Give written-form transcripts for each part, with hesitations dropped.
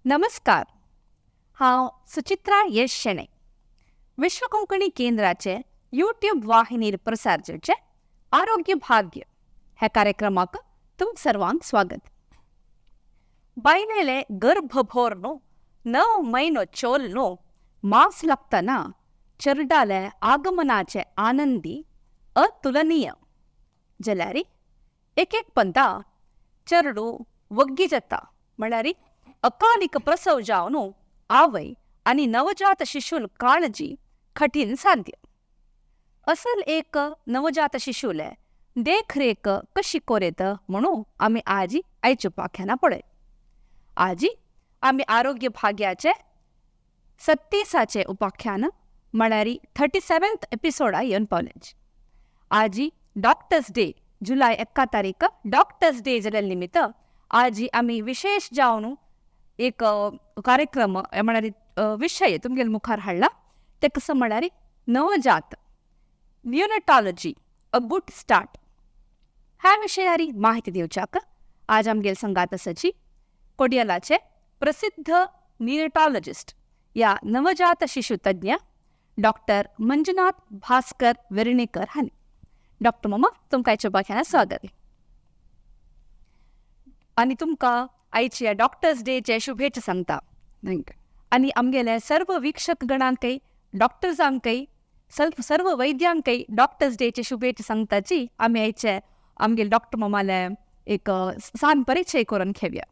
नमस्कार, हांव सुचित्रा यश शेणै, विश्व कोंकणी केंद्राचे यूट्यूब वाहिनीर प्रसार जावचे आरोग्य भाग्य ह्या कार्यक्रमाक तुम सर्वांक स्वागत. बायलेले गर्भ भोर 9 म्हयनो चोल न्हू मास लागतना चेरडाले आगमनाचे आनंदी अतुलनीय जाल्यार एक एक पंता चेरडू वग्गी जाता, म्हळ्यार अकालीक प्रसव जावन आवय आनी नवजात शिशूल काळजी कठीण साध्य. असल एक नवजात शिशूले देखरेख कशी कोरेत म्हणून आमी आजी आयच्या उपाख्याना पळय. आजी आमी आरोग्य भाग्याचे 37चे उपाख्यान म्हळ्यार 37th एपिसोडा येवन पावले. आजी डॉक्टर्स डे, जुलय 1 तारीख डॉक्टर्स डे जाल्या निमित्त आजी आमी विशेष जावन एक कार्यक्रम म्हळ्यार विशय तुमगेले मुखार हाडला. ते कसो म्हळ्यार नवजात नियोनेटॉलॉजी अ गुड स्टार्ट. ह्या विशयारी माहिती दिवच्याक आज आमगेले संगात आसाची कोडियलाचे प्रसिद्ध नियोनेटॉलॉजिस्ट या नवजात शिशु तज्ञ डॉक्टर मंजुनाथ भास्कर वेर्णेकर हांणी. डॉक्टर मामा, तुमकां आयच्या उपाख्यानात स्वागत आनी तुमकां आयच्या डॉक्टर्स डेचे शुभेच्छा सांगता. Thank you. आनी आमगेले सर्व वीक्षक गणांकय, डॉक्टर्सांकय, सर्व वैद्यांकय डॉक्टर्स डेचे शुभेच्छा सांगताची आमी आयचे आमगेले डॉक्टर मामाले एक सान परिचय करून घेवया.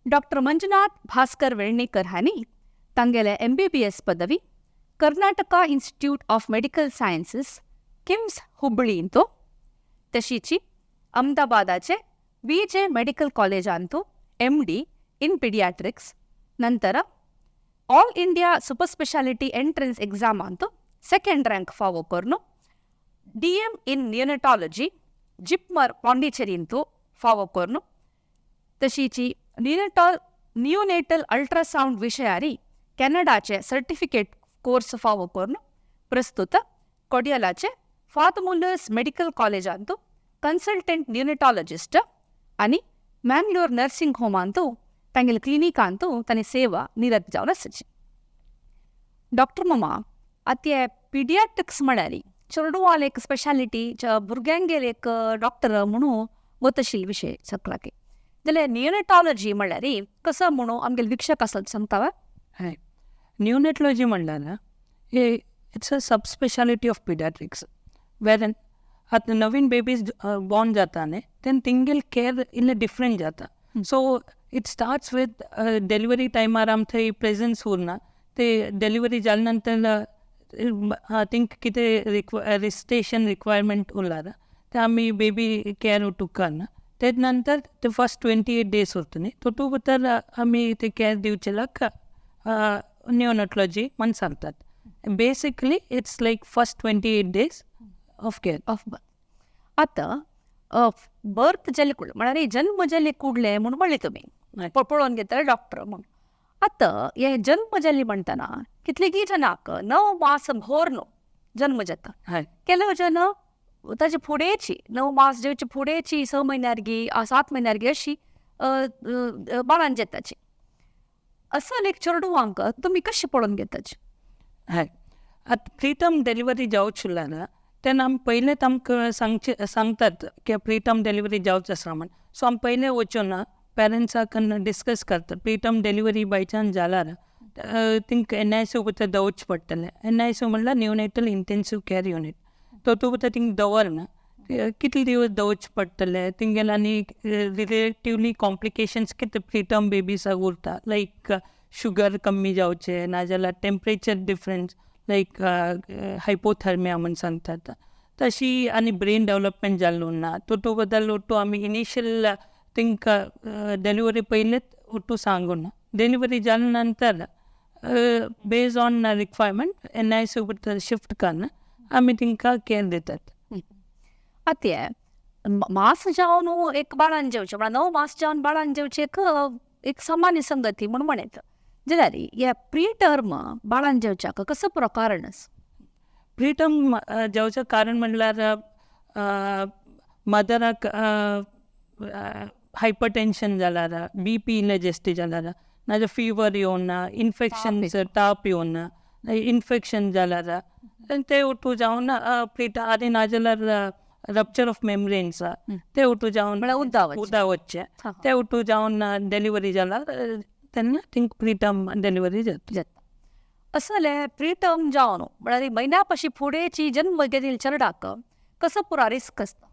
डॉक्टर मंजुनाथ भास्कर वेर्णेकर हांणी तांगेले MBBS पदवी Karnataka institute of medical sciences KIMS हुबळींतू, तशीची अहमदाबादाचे BJ medical कॉलेजांतू MD in पिडियाट्रिक्स, ನಂತರ all India super speciality entrance ಎಕ್ಸಾಮಾಂತು second rank ಫಾವೋ ಕೊರ್ನು DM ಇನ್ ನಿಯೋನೆಟಾಲಜಿ JIPMER ಪಾಂಡಿಚೇರಿಂತು ಫಾವೋ ಕೊರ್ನು, तशीची neonatal ultrasound विशयारी कॅनडाचे certificate course फावो करून प्रस्तुत कोडियलाचे फादर मुलर्स मेडिकल कॉलेजांतू कन्सल्टंट नियोनेटॉलॉजिस्ट आनी मँगलोर नर्सिंग होमांतू तांगेले क्लिनिकांतू तांणी सेवा निरत जावन आसाची. डॉक्टर मामा, आतां पिडियाट्रिक्स म्हळ्यार चेडवाल एक स्पेशालिटी, भुरग्यांगेर एक डॉक्टर म्हणून गोतशील विशय सकलाके, जाल्यार नियोनेटॉलॉजी म्हळ्यार कसो म्हणून आमगेले वीक्षक आसत सांगता वा? हय, नियोनेटॉलॉजी म्हणल्यार हे it's a sub speciality of pediatrics, wherein आतां नवीन बेबीज बॉर्न जाता न्ही, तेन्ना तेंगेल केअर इल्लें डिफरंट जाता. So it starts with delivery टायमार आम थंय प्रेजन्स उरना. ते डिलिव्हरी जाले नंतर थिंक कितें रिससिटेशन रिक्वायरमेंट उरला ते आमी बेबी केअर उठूक करना. तेज नंतर ते फर्स्ट 28 डेज उरता न्ही, तितू भितर आमी ते केअर दिवचेल्याक नियोनेटॉलॉजी म्हण सांगतात. Basically it's like first 28 days of care. Of birth. आतां बर्थ जाले कुडले म्हळ्यार जन्म जाले कुडले म्हूण म्हणले तुमी पळोवन घेतले डॉक्टर म्हूण. आतां हे जन्म जाली म्हणटना कितलेगी जनाक 9 मास भोर न्हू जन्म जाता. ಕೆಲವು जन ताजे फुडेंची 9 मास जेवचे फुडेंची 6 म्हयन्यार गी 7 म्हयन्यार गी अशी बाळान जाताची. असल एक चेडवांक तुमी कशें पळोवन घेताची? हय, आतां प्रिटर्म डिलिव्हरी जावच उरला तेन्ना आमी पयलेंच आमकां सांगचे सांगतात की प्रिटर्म डिलिव्हरी जावच आसा म्हण. सो आमी पयलें वचून पेरंट्साक डिस्कस करतात. प्रिटर्म डिलिव्हरी बाय चान्स जाल्यार तिंका NICU भितर दवरचें पडटलें. NICU म्हणल्यार नियोनेटल इंटेन्सीव केअर युनीट. तो भितर तिंका दवरना कितले दिवस दवरचे पडटले तिंगेले आनी रिलेटिवली कॉम्प्लिकेशन्स कितें प्रिटर्म बेबीसाक उरता, लायक शुगर कमी जावचें, नाजाल्यार टेम्परेचर डिफरन्स लायक हायपोथर्मिया म्हण सांगतात तशी, आनी ब्रेन डेवलपमेंट जाल्लो ना. तो बद्दल तो आमी इनिशियल तिंका डिलिव्हरी पयलींच ओटू सांगूना. डिलिव्हरी जाले नंतर बेज ऑन रिक्वायरमेंट NICU भितर शिफ्ट करना आमी तिंका केअर दितात. आतां मास जावन एक बाळान जेवचें म्हळ्यार 9 मास जावन बाळान जेवचें एक एक सामान्य संगती म्हूण म्हणयता, जाल्यार ह्या प्री टर्म बाळान जेवच्याक कसो पुरो कारण आसा? प्री टर्म जेवचें कारण म्हणल्यार मदराक हायपर टेंशन जाल्यार, BP इल्लें जास्ती जाल्यार, नाजाल्यार फिवर येवन इन्फेक्शन, ताप येवन इन्फेक्शन जाल्यार ते ओटू जावन प्री, आनी नाजाल्यार रप्चर ऑफ मेम्ब्रेन्स, ते ओटू जावन उदा वच्चे, ते ओटू जावन डिलिव्हरी जाल्यार तेन्ना थिंक प्रीटर्म डिलिव्हरी जाता. असले प्रीटर्म जावन म्हळ्यार म्हयन्या पशी फुडेंची जन्म घेतिल्ल्या चेरडाक कसो पुरा रिस्क आसता?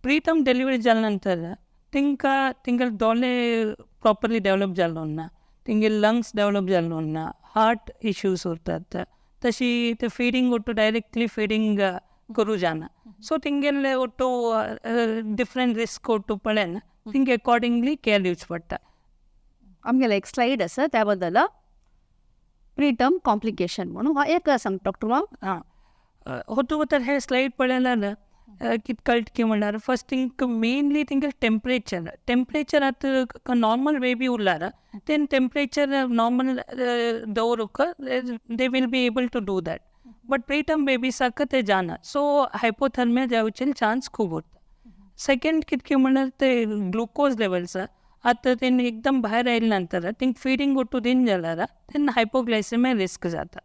प्रीटर्म डिलिव्हरी जाल्या नंतर तिंका तिंगे दोळे प्रॉपरली डेव्हलप जाल्लो ना, तिंगे लंग्स डेव्हलप जाल्लो ना, हार्ट इश्यूज उरतात, तशी ते फिडिंग ಒಟ್ಟು ಡೈರೆಕ್ಟ್ಲಿ ಫೀಡಿಂಗ್ करूं जाना, सो तिंगेले ಒಟ್ಟು डिफरंट रिस्क ಒಟ್ಟು पळयन तिंगे अकॉर्डिंगली केअर दिवचें पडटा. आमगेले एक स्लायड आसा त्या बद्दल, प्रीटर्म कॉम्प्लिकेशन म्हणून. हा, एक सांग डॉक्टर माम. हां, होतू तर हे स्लायड पळयल्यार कित कळटा की म्हणल्यार फर्स्ट थिंग मेनली थिंगे टेम्परेचर. टेम्परेचर आतां नॉर्मल बेबी उरल्यार तेन टेम्परेचर नॉर्मल दवरूंक they will be able to do that, but preterm बेबीसाक ते जाना, सो हायपोथर्मिया जावचे चान्स खूब उरता. सेकंड कितके म्हणल्यार ते ग्लुकोज लेवल्स. आतां तेन्ना एकदम भायर आयले नंतर तिंक फिडींग ಒಟ್ಟು दिन जाल्यार तेन्ना हायपोग्लायसेमिया रिस्क जाता.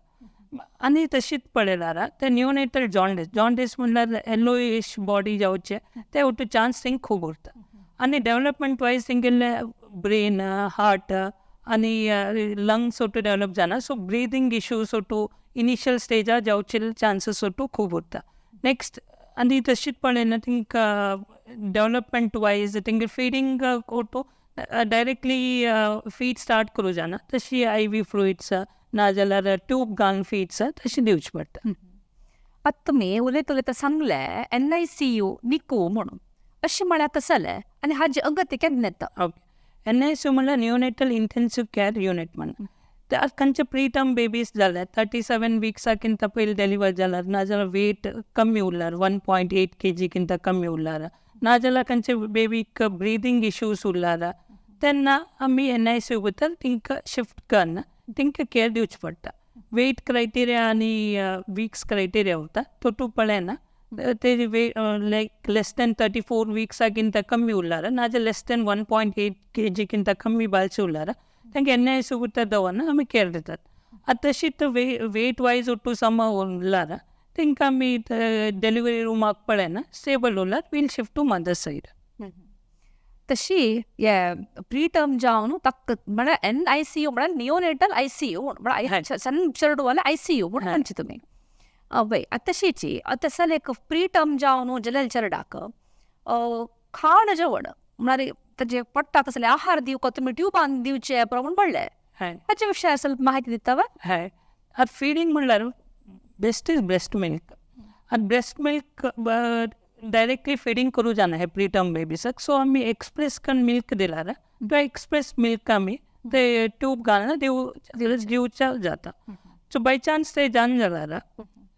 आनी तशीच पळयल्यार ते निओनेटल जॉन्डिस. जॉन्डिस म्हणल्यार येलोइश बॉडी जावचे, ते ಒಟ್ಟು चान्स थिंग खूब उरता. आनी डेव्हलपमेंट वायज तेंगेले ब्रेन, हार्ट आनी लंग्स ಒಟ್ಟು डेव्हलप जाना, सो ब्रिदींग इश्यूज ಒಟ್ಟು इनिशियल स्टेजार जावचे चान्सीस ಒಟ್ಟು खूब उरता. नेक्स्ट, आनी तशीच पळयना तिंका डेव्हलपमेंट वायज तेंगे फिडींग ಒಟ್ಟು डायरेक्टली फीड स्टार्ट करूं जाना, तशी IV fluids नाजाल्यार ट्यूब घालून फीड्स तशी दिवची पडटा. आतां तुमी उलयता उलयता सांगलें NICU, निकू म्हणून, अशें म्हळ्यार कसलें आनी हाजी अगत्य केन्ना येता? ओके, NICU म्हणल्यार निओनेटल इंटेन्सिव केअर युनिट म्हणून. ते आतां खंयचे प्रीटर्म बेबीज जाल्यार, 37 विक्साकिंत पयलीं डिलिव्हर जाल्यार, नाजाल्यार वेट कमी उरल्यार, 1.8 केजीकिंत कमी उरल्यार, नाजाल्यार खंयचे बेबीक ब्रिदींग इश्यूज उरल्यार, तेन्ना आमी NICU भितर तिंकां शिफ्ट कन्न तिंकां केअर दिवची पडटा. वेट क्रायटेरिया आनी वीक्स क्रायटेरिया उरता, तो तूं पळयना तेजी वे लायक लेस दॅन 34 विक्साकिंत कमी उरल्यार, नाजाल्यार लेस दॅन 1.8 केजीकिंत कमी बालचे उरल्यार तांकां NICU भितर दवरना आमी केअर दितात. आतां तशीच वेट वायज ಒಟ್ಟು सम उरल्यार तांकां आमी डिलिव्हरी रुमाक पळयना, stable उरल्यार we'll shift to mother side. तशी हे प्रीटर्म जावन ताका म्हळ्यार NICU म्हळ्यार निओनेटल ICU म्हळ्यार सಣ್ण चेडवाले ICU म्हूण म्हणचे तुमी. वय, आतां तशीची आतां तसले एक प्रीटर्म जावन जलेल चेरडाक खाण जेवण म्हळ्यार ताजे पडटा तसले आहार दिवका तुमी ट्युबान दिवचे म्हूण म्हणलें, हाचे विशयार ಸ್ವಲ್ಪ माहिती दिता वा? हय, आतां फिडींग म्हणल्यार बेस्ट is breast milk. आतां ब्रेस्ट मिल्क डायरेक्टली फिडींग करूं जाना हे प्रीटर्म बेबीसाक, सो आमी एक्सप्रेस कन्न मिल्क दिल्यार तो एक्सप्रेस मिल्क आमी ते ट्यूब घालना दिवच्या जाता. सो बाय चान्स ते जान जाल्यार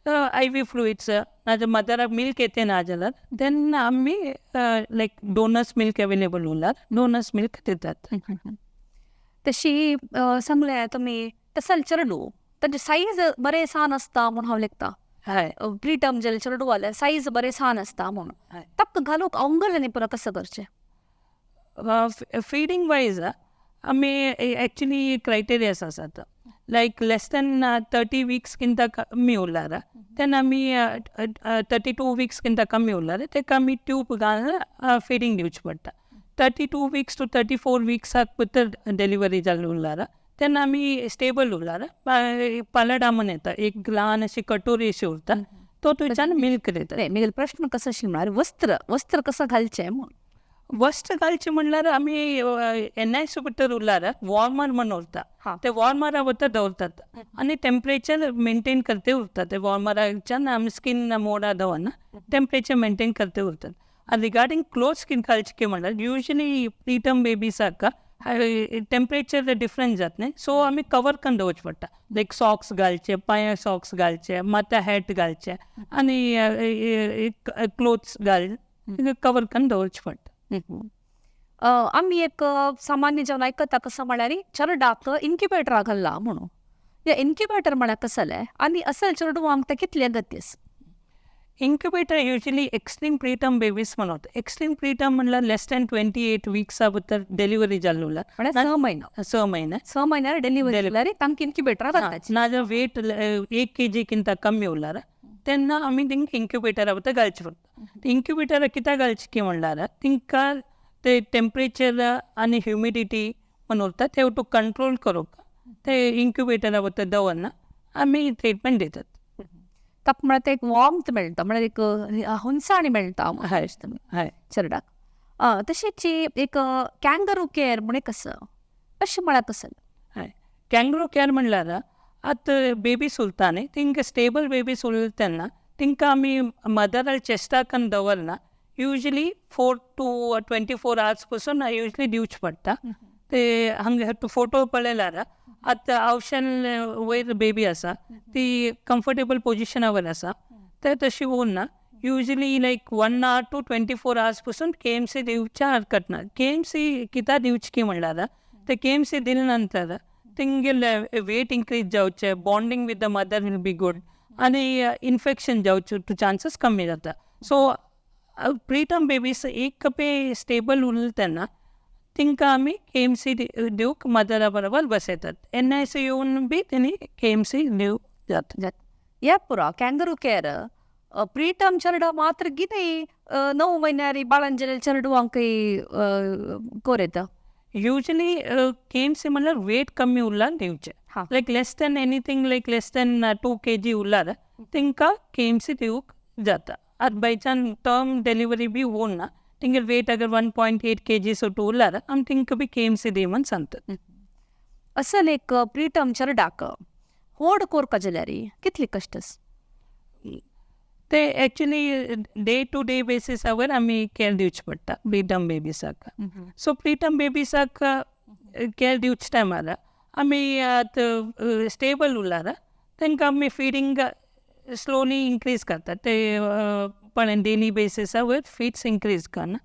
IV fluids, नाजाल्यार मदराक मिल्क येते ना जाल्यार देन आमी लायक डोनर्स मिल्क अवेलेबल उरल्यार डोनर्स मिल्क दितात. तशी सांगलें तुमी तसल चेडूं तांचे सायज बरें सान आसता म्हूण हांव लेखता. प्रीटर्म जेल चेडूं जाल्यार सायज बरें सान आसता म्हणून ताका घालूंक अवंगड न्ही पुरो, कसो करचें? फिडींग वायज आमी एक्चुली क्रायटेरियास आसात, लायक लेस दॅन 30 विक्सकिंत कमी उरल्यार तेन्ना आमी, 32 विक्सकिंत कमी उरल्यार ताका आमी ट्यूब घालून फिडींग दिवचें पडटा. 32 विक्स टू 34 विक्साक भितर डिलिव्हरी जाल्ली उरल्यार तेन्ना आमी स्टेबल उरल्यार पालडा म्हूण येता, एक ल्हान अशी कटोरी अशी उरता, तो थंयच्यान मिल्क दिता. म्हगेलो प्रश्न कसो अशें म्हळ्यार वस्त्र वस्त्र कसो घालचें म्हूण. वस्त्र घालचें म्हणल्यार आमी NICU भितर उरल्यार वॉर्मर म्हूण उरता, ते वॉर्मरा भितर दवरतात आनी टेम्परेचर मेंटेन करते उरता. ते वॉर्मराच्यान आमी स्कीन मोडा दवरना, टेम्परेचर मेंटेन करते उरतात. आनी रिगार्डींग क्लोथ्स कितें घालचे की म्हणल्यार युजली प्रीटर्म बेबीसाक टेम्परेचर डिफरंस जाता न्ही, सो आमी कवर करून दवरचें पडटा, लायक सॉक्स घालचे, पांयां सॉक्स घालचे, माथ्या हॅट घालचे आनी क्लोथ्स घाल कवर करून दवरचें पडटा. आमी एक सामान्य जेवण आयकता कसो म्हळ्यार चेरडाक इन्क्युबेटरा घाल्ला म्हणून, हे इन्क्युबेटर म्हळ्यार कसलें आनी असल चेडवांक तें कितलें गती आसा? Incubator usually extreme preterm babies म्हणत. एक्स्ट्रीम प्रीटर्म म्हणल्यार लेस दॅन 28 विक्सा भितर डिलिव्हरी जाल्लो उरला. म्हळ्यार 6 म्हयनो. 6 म्हयने. 6 म्हयन्यार डिलिव्हरी जाल्यार तांकां इन्क्युबेटरार घालताची. नाजाल्यार वेट 1 केजीकिंत कमी उरल्यार तेन्ना आमी तेंकां इन्क्युबेटरा भितर घालचें पडटा. इन्क्युबेटरा कित्याक घालचें की म्हणल्यार तेंकां ते टेम्परेचर आनी ह्युमिडिटी म्हण उरता, ते टू कंट्रोल करूंक ते इन्क्युबेटरा भितर दवरना आमी ट्रिटमेंट दितात. ताका म्हळ्यार ते एक वॉर्मथ मेळटा, म्हळ्यार एक हुनसाणी मेळटा. हय हय. चेरडाक. तशेंच एक कॅंगरू केअर म्हूण एक आसा, अशें म्हळ्यार कसलें? हय, कॅंगरू केअर म्हणल्यार आतां बेबीस उरता न्ही, तेंकां स्टेबल बेबीस उरता तेन्ना तेंकां आमी मदरा चेस्टाकन दवरना. Usually 4 to 24 hours पसून युजली दिवचें पडटा. ते हांगा तूं फोटो पळयल्यार आतां आवश्यान वयर बेबी आसा, ती कम्फर्टेबल पोजिशनावर आसा. ते तशी उरना. Usually like 1 hour to 24 hours पसून केएमसी दिवच्या हरकत ना. केएमसी कित्याक दिवची की म्हणल्यार ते केएमसी दिले नंतर तेंगेले वेट इन्क्रीज जावचे, bonding with the mother will be good आनी इन्फेक्शन जावचे चान्सीस कमी जाता. सो प्रीटर्म बेबीज एक कपे स्टेबल उरले तेन्ना तेंकां आमी केएमसी दिवंक मदरा बरोबर बसयतात. एनआयसी येवन बी तेणी केएमसी दिवंक जाता. या पुरो कॅंगरू केअर प्रीटर्म चेरडा मात्र कितें 9 म्हयन्यार बाळंत जाल्ले चेरडुवांकय कोर येता? युजली केएमसी म्हणल्यार वेट कमी उरल्यार दिवचें. Like less than anything, like less than 2 kg उरल्यार तेंकां केएमसी दिवंक जाता. आतां बाय चान्स टर्म डिलिव्हरी बी ना, तेंगे वेट अगर 1.8 kg सुटू उरल्यार आमी तेंकां बी केएमसी दी म्हण सांगतात. असल एक प्रीटर्म चेरडाक होड कोरपा जाल्यार कितली कश्ट आसा? ते एक्चुली डे टू डे बेसिसावर आमी केअर दिवचें पडटा प्रीटर्म बेबीसाक. सो प्रीटर्म बेबीसाक केअर दिवचे टायमार आमी आतां स्टेबल उरल्यार तांकां आमी फिडींग स्लोली इन्क्रीज करतात. ते पण डेली बेसिसावर फीड्स इन्क्रीज करना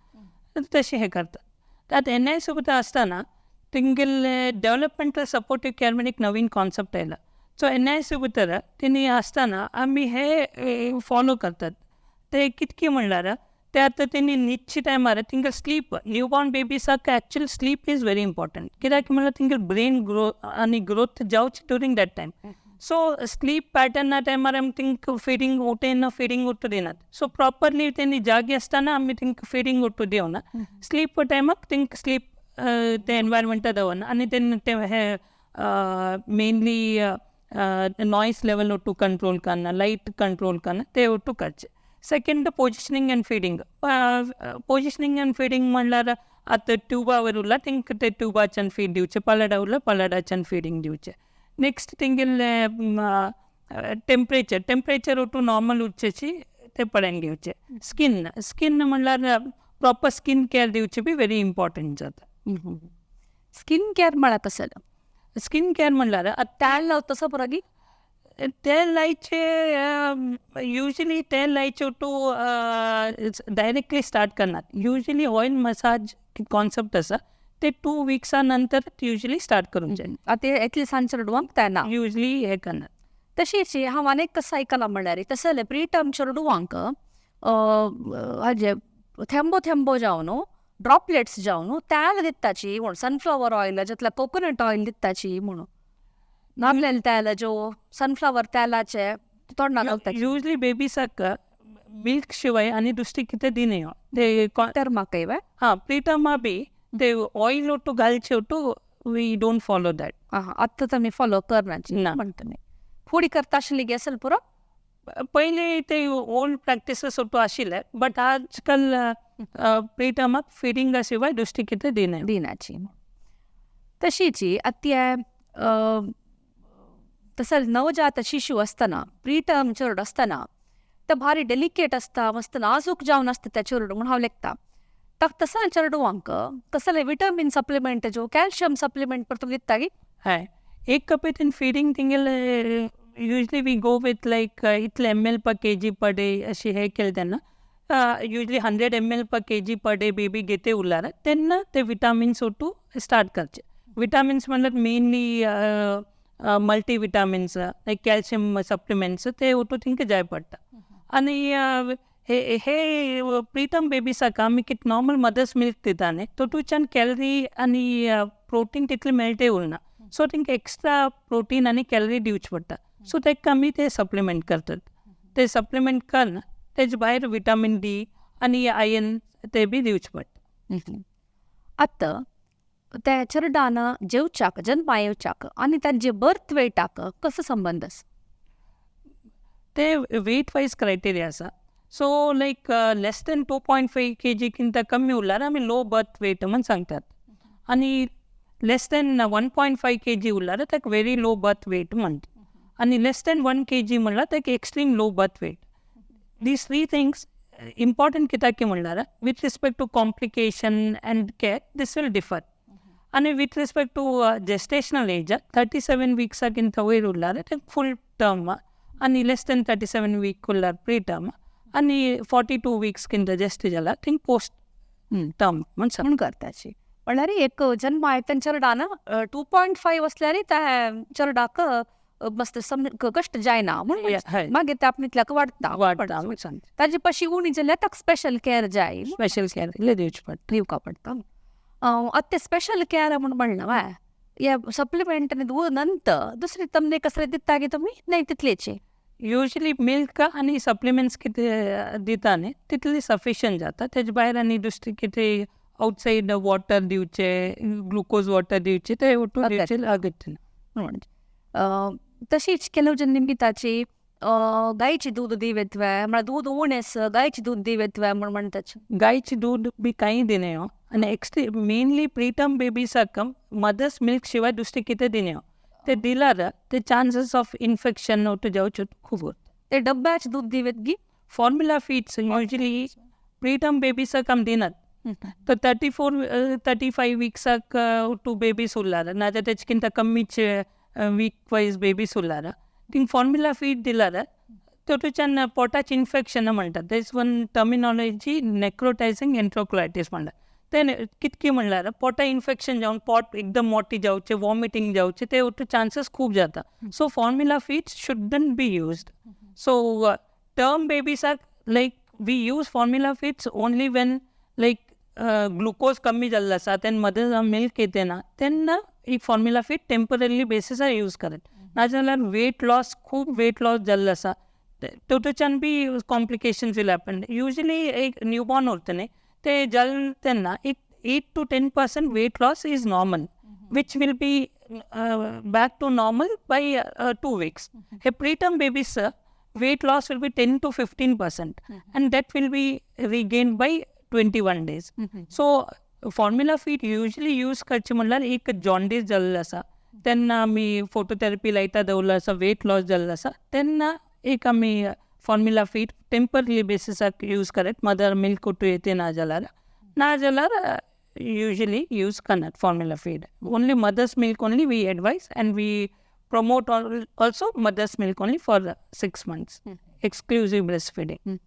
तशें हें करतात. आतां एनआयसी भितर आसतना तेंगेले डेवलपमेंटल सपोर्टीव केअर म्हण एक नवीन कॉन्सेप्ट आयला. सो एनआयसी भितर तेणी आसतना आमी हे फॉलो करतात. ते कितके म्हणल्यार ते आतां तेणी न्हिदच्या टायमार तेंकां स्लीप, न्यूबॉर्न बेबीसाक actually sleep is very important, कित्याक म्हणल्यार तेंगे ब्रेन ग्रो आनी ग्रोथ जावची during that time. So sleep पॅटर्ना टायमार आमी तेंकां फिडींग उठयना, फिडींग उठू दिनात. सो प्रॉपरली तेणी जागे आसतना आमी तेंकां फिडींग उठू दिवना. स्लीप टायमाक तेंकां स्लीप ते एनवायरमेंटा दवरना आनी तेन्ना ते हे मेनली नॉयज लेवल ಒಟ್ಟು कंट्रोल करना, लायट कंट्रोल करना, ते ಒಟ್ಟು करचे. Second, positioning and feeding. Positioning and feeding म्हणल्यार आतां ट्युबावर उरला तेंकां ते ट्युबाच्यान फीड दिवचें, पलाडा उरला पलाडाच्यान फिडींग दिवचें. नेक्स्ट तेंगेले टेम्परेचर, टेम्परेचर ಒಟ್ಟು नॉर्मल उरचेची ते पळोवन घेवचें. स्कीन, स्कीन म्हणल्यार प्रॉपर स्कीन केअर दिवची बी व्हेरी इम्पॉर्टंट जाता. स्कीन केअर म्हळ्यार कसलें? स्कीन केअर म्हणल्यार आतां तेल लावता तसो पुरो गी? तेल लायचे, युजली तेल लायचे टू डायरेक्टली स्टार्ट करनात. युजली ऑयल मसाज कॉन्सेप्ट आसा, ते 2 विक्सा नंतर युजली स्टार्ट करूंक जाय. आतां इतले सान चेडवांक तें ना. युजली हे करनात. तशेंच हांव आनीक कसो आयकलां म्हणल्यार तशें जाल्यार प्रीटर्म चेडवांक हाजें थेंबो थेंबो जावन ड्रॉपलेट्स जावन तेल दिताची म्हूण, सनफ्लावर ऑयल जातल्यार कोकोनट ऑयल दिताची म्हणून, नागलेले तेल जो सनफ्लावर तेलाचे तोंडाक घालताची. युजली बेबीसाक मिल्क शिवाय आनी दुसरी कितें दिनय ते. टर्माकय वे? हां, प्रीटर्मा बी ते ऑयल ಒಟ್ಟು घालचे ಒಟ್ಟು we don't follow that. आं, आतां तुमी फॉलो करनाची ना. म्हणटा तुमी फुडें करता आशिल्ली गे असेल पुरो. पयलीं ते ओल्ड प्रॅक्टिसीस ಒಟ್ಟು आशिल्ले, बट आजकाल प्रीटर्माक फिडिंगा शिवाय दुसरी कितें दिनाय. दिनाची. तशीच आतां तसं नवजात शिशू आसतना, प्रीटर्म चेडूं आसतना ते भारी डेलिकेट आसता, मस्त नाजूक जावन आसता त्या चेडूं म्हूण हांव लेखता. ताका तसं चेडवांक कसले विटामीन सप्लिमेंट जो कॅल्शियम सप्लिमेंट परतून दिता गी? हय, एक कपे तेन फिडींग तेंगेले usually we go with like इतले ml per kg per day अशी हे केले तेन्ना usually 100 ml per kg per day baby घेते उरल्यार तेन्ना ते विटामिन्स ಒಟ್ಟು स्टार्ट करचे. विटामिन्स म्हणल्यार mainly multi vitamins, like calcium supplements ते ಒಟ್ಟು तेंकां जाय पडटा. आनी हे हे प्रीटर्म बेबीसाक आमी कितें नॉर्मल मदर्स मिल्क दिता न्ही, तातूंच्यान कॅलरी आनी प्रोटीन तितली मेळटे उरना. सो तांकां एक्स्ट्रा प्रोटीन आनी कॅलरी दिवची पडटा. सो ताका आमी ते सप्लिमेंट करतात. ते सप्लिमेंट करून तेजे भायर विटामीन डी आनी आयर्न ते बी दिवचे पडटा. आतां त्या चेरडान जेवच्याक, जल्मा येवच्याक आनी तांचे बर्थ वेटाक कसो संबंद आसा? ते वेट वायज क्रायटेरिया आसा. So like less than 2.5 kg किंत कमी उरल्यार आमी लो बर्थ वेट म्हूण सांगतात, आनी लेस दॅन 1.5 kg उरल्यार ताका व्हेरी लो बर्थ वेट म्हणटा, आनी लेस दॅन 1 kg म्हणल्यार ताका extreme low birth weight. These three things important कित्याक म्हणल्यार with respect to complication and care this will differ. आनी with respect to gestational age 37 विक्साकिंत वयर उरल्यार ते फूल टर्म, आनी लेस दॅन 37 वीक उरल्यार प्री टर्म, आनी 42 विक्स किंत जास्त जाल्यार थिंग पोस्ट टर्म म्हण म्हूण करताची. म्हणल्यार एक जन्मा येतना चेरडान 2.5 असल्यार त्या चेरडाक मस्त कश्ट जायना म्हूण मागीर ते आपणे इतल्याक वाडटा वाडटा म्हूण सांगता. ताजे पशी उणी जाल्यार ताका स्पेशल कॅर जाय, स्पेशल कॅर इल्लें दिवचें पडटा, दिवपा पडटा. आतां ते स्पेशल कॅर म्हूण म्हणलां वा हे सप्लिमेंट आनी दूद नंतर दुसरी तमने कसले दिता गे तुमी? नाही तितलेचे युजली मिल्क आनी सप्लिमेंट्स कितें दिता न्ही तितली सफिशियंट जाता. तेजे भायर आनी दुसरी कितें आवटसायड वॉटर दिवचे, ग्लुकोज वॉटर दिवचे, ते ओटू दिवचे अगत्य ना. तशीच ಕೆಲವು ಜನ निमिताची गायची दूध दिवेत्वे म्हळ्यार दूध उणें गायची दूध दिवेत्वे म्हूण म्हणटाचे. गायची दूध बी कांय दिना आनी एक्स्ट्री मेनली प्रीटर्म बेबीसाक मदर्स मिल्क शिवाय दुसरें कितें दिना. ते दिल्यार ते चान्सीस ऑफ इन्फेक्शन ओटू जावचे खूब उरता. ते डब्याचे दूध दिवेत गी? फॉर्म्युला फीड्स युजली प्रीटर्म बेबीसाक आमी दिनात. तर 34 35 विक्साक टू बेबीज उरल्यार नाजाल्यार तेचे किंत कम्मीच वीक वायज बेबीज उरल्यार थिंग फॉर्म्युला फीड दिल्यार तातूंच्यान पोटाचें इन्फेक्शन म्हणटात. There is one terminology necrotising enterocolitis म्हणटात. ते कितकी म्हणल्यार पोटा इन्फेक्शन जावन पोट एकदम मोठी जावचें, वॉमिटींग जावचें, ते चान्सीस खूब जाता. So formula feeds shouldn't be used. So term बेबीसाक like we use formula feeds only when like glucose कमी जाल्लो आसा, तेन्ना मदर मिल्क येतना तेन्ना एक फॉर्म्युला फीड टेम्पररी बेसिसार यूज करत. नाजाल्यार वेट लॉस, खूब वेट लॉस जाल्लो आसा तातूंच्यान बी कॉम्प्लिकेशन्स will happen. Usually एक न्यूबॉर्न उरता न्ही ते जाल तेन्ना एक 8 to 10% weight loss is normal, which will be back to normal by 2 weeks. Hey preterm babies weight loss will be 10 to 15% and that will be regained by 21 days. So formula feed usually use करचे म्हणल्यार एक jaundice जाल्लो आसा तेन्ना आमी phototherapy लायता दवरलो आसा, वेट लॉस जाल्लो आसा तेन्ना एक आमी फॉर्म्युला फीड टेम्पररी बेसिसाक यूज करत. मदर मिल्क ओटू येते ना जाल्यार, ना जाल्यार युजली यूज करनात formula feed. Only mother's milk only we advise and we promote also mother's milk only for 6 months, exclusive breast feeding.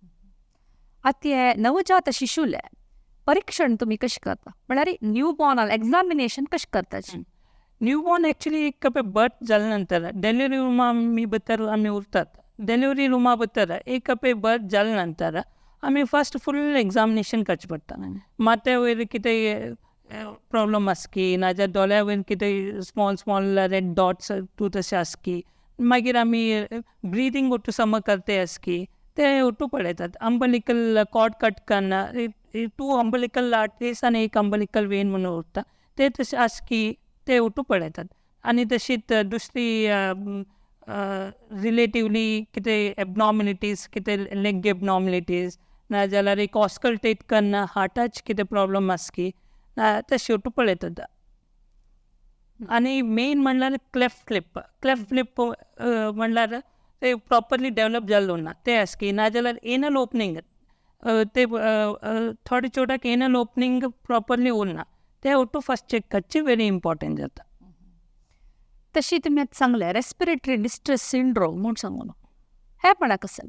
आतां नवजात शिशुले परीक्षण तुमी कशें करता? म्हळ्यार न्यूबॉर्न एग्जामिनेशन कशें करता? न्यूबॉर्न एक्चुली एक बर्थ जाले नंतर डिलिव्हरी रुमा आमी भितर आमी उरतात. डिलिव्हरी रुमा भितर एक कपे बर्थ जाले नंतर आमी फर्स्ट फूल एग्जामिनेशन करचें पडटा. माथ्या वयर कितें प्रॉब्लम आसकी, नाजाल्यार दोळ्या वयर कितें स्मॉल स्मॉल रेड डॉट्स तूं तशें आसकी, मागीर आमी ब्रिदींग ओटू सम करते आसकी ते ओटू पळयतात. अंबलिकल कॉर्ड कट करना, 2 अंबलिकल आर्टरीज आनी एक अंबलिकल वेन म्हणून उरता ते तशें आसकी ते ओटू पळयतात. आनी तशीच दुसरी रिलेटिवली कितें एबनॉर्मलिटीज, कितें लेग एबनॉर्मलिटीज, नाजाल्यार एक ऑस्कल्टेट करना हार्टाचे कितें प्रॉब्लम आसकी तशें ओटू पळयतात. आनी मेन म्हणल्यार क्लेफ्ट लिप. क्लेफ्ट लिप म्हणल्यार ते प्रॉपरली डेवलप जाल्लो ना ते आसकी, नाजाल्यार एनल ओपनींग ते थोडे चेडवाक एनल ओपनींग प्रॉपरली उरना ते ओटू फर्स्ट चॅक करची व्हेरी इम्पॉर्टंट जाता. तशी तुमी आतां सांगलें रेस्पिरेटरी डिस्ट्रेस सिंड्रोम म्हूण सांगून हें म्हळ्यार कशें?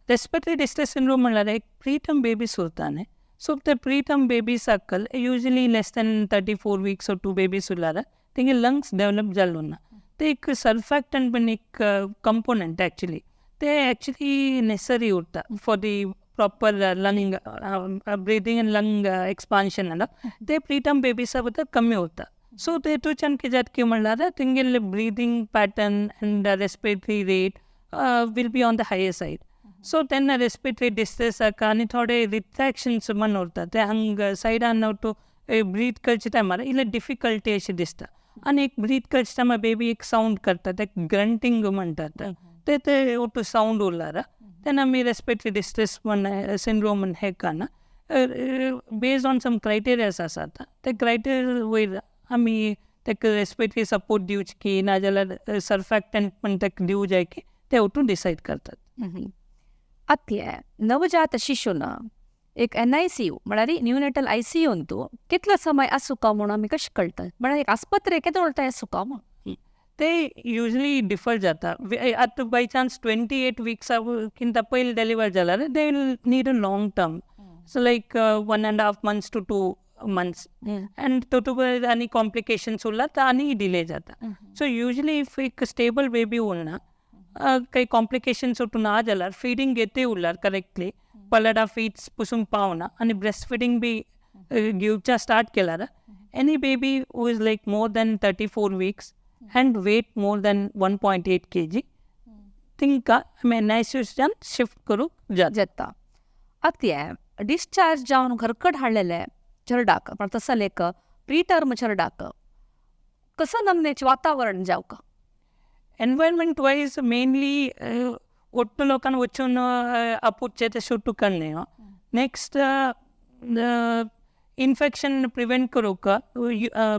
रेस्पिरेटरी डिस्ट्रेस सिंड्रोम म्हणल्यार एक प्रीटर्म बेबीज उरता न्ही, सो ते प्रीटर्म बेबीसाक usually less than 34 weeks or 2 babies उरल्यार तेंगे लंग्स डेवलप जाल्लो ना. ते एक सर्फॅक्टंट पण एक कंपोनंट एक्चुली ते एक्चुली नेसेसरी उरता for the proper lung breathing and lung expansion आसा ते प्रीटर्म बेबीसा भितर कमी उरता. सो तेतूच्यान कितें जाता की म्हणल्यार तेंगेले breathing pattern and respiratory rate will be on the higher side. So तेन्ना रेस्पिरेटरी डिस्ट्रेस आनी थोडे रिट्रॅक्शन्स म्हण उरता, ते हांग सायडान टू ब्रीथ करचे टायमार इल्ले डिफिकल्टी अशी दिसता. आनी एक ब्रीथ करचे टायमार बेबी एक सावंड करता, ते ग्रंटींग म्हणटात, ते ते ओटू सावंड उरलार तेन्ना आमी रेस्पिरेटरी डिस्ट्रेस म्हण सिंड्रोम म्हण हें करना. बेज्ड ऑन सम क्रायटेरियास आसात, ते क्रायटेरिया वयर आमी ताका रेस्पिरेटरी सपोर्ट दिवचे की नाजाल्यार सर्फॅक्टंट म्हण ताका दिवं जाय की ते ओटू डिसायड करतात. आत्ये नवजात शिशून एक NICU म्हळ्यार न्यूनेटल ICU कितलो समय आसूका म्हणून आमी कशें कळटा, म्हळ्यार एक आस्पत्रे केदो उरता आसूका म्हणून? ते युजली डिफर जाता. आतां बाय चान्स 28 विक्सा किंता पयलीं डिलिव्हर जाल्यार they will need a long term, so like 1.5 months to 2 months, and तातूंत आनी कॉम्प्लिकेशन्स उरला तर आनी डिले जाता. सो युजली if एक स्टेबल बेबी उरना, काही कॉम्प्लिकेशन्स उठून ना जाल्यार फिडींग घेते उरल्यार करेक्टली, पलडा फीड्स पसून पावना आनी ब्रेस्ट फिडींग बी घेवच्या स्टार्ट केल्यार any baby who is like more than 34 weeks and weight more than 1.8 kg तिंका आमी NICU shift करूंक जाता. आतां डिस्चार्ज जावन घरकट हाडलेले चेरडाक पण तसले एक प्रीटर्म चेरडाक कसं नमनेचें वातावरण जावका? एनवायरमेंट वायज मेनली ಒಟ್ಟು लोकांक वचून आपुचे ते सुटू करणे. नेक्स्ट इन्फेक्शन प्रिवेंट करूंक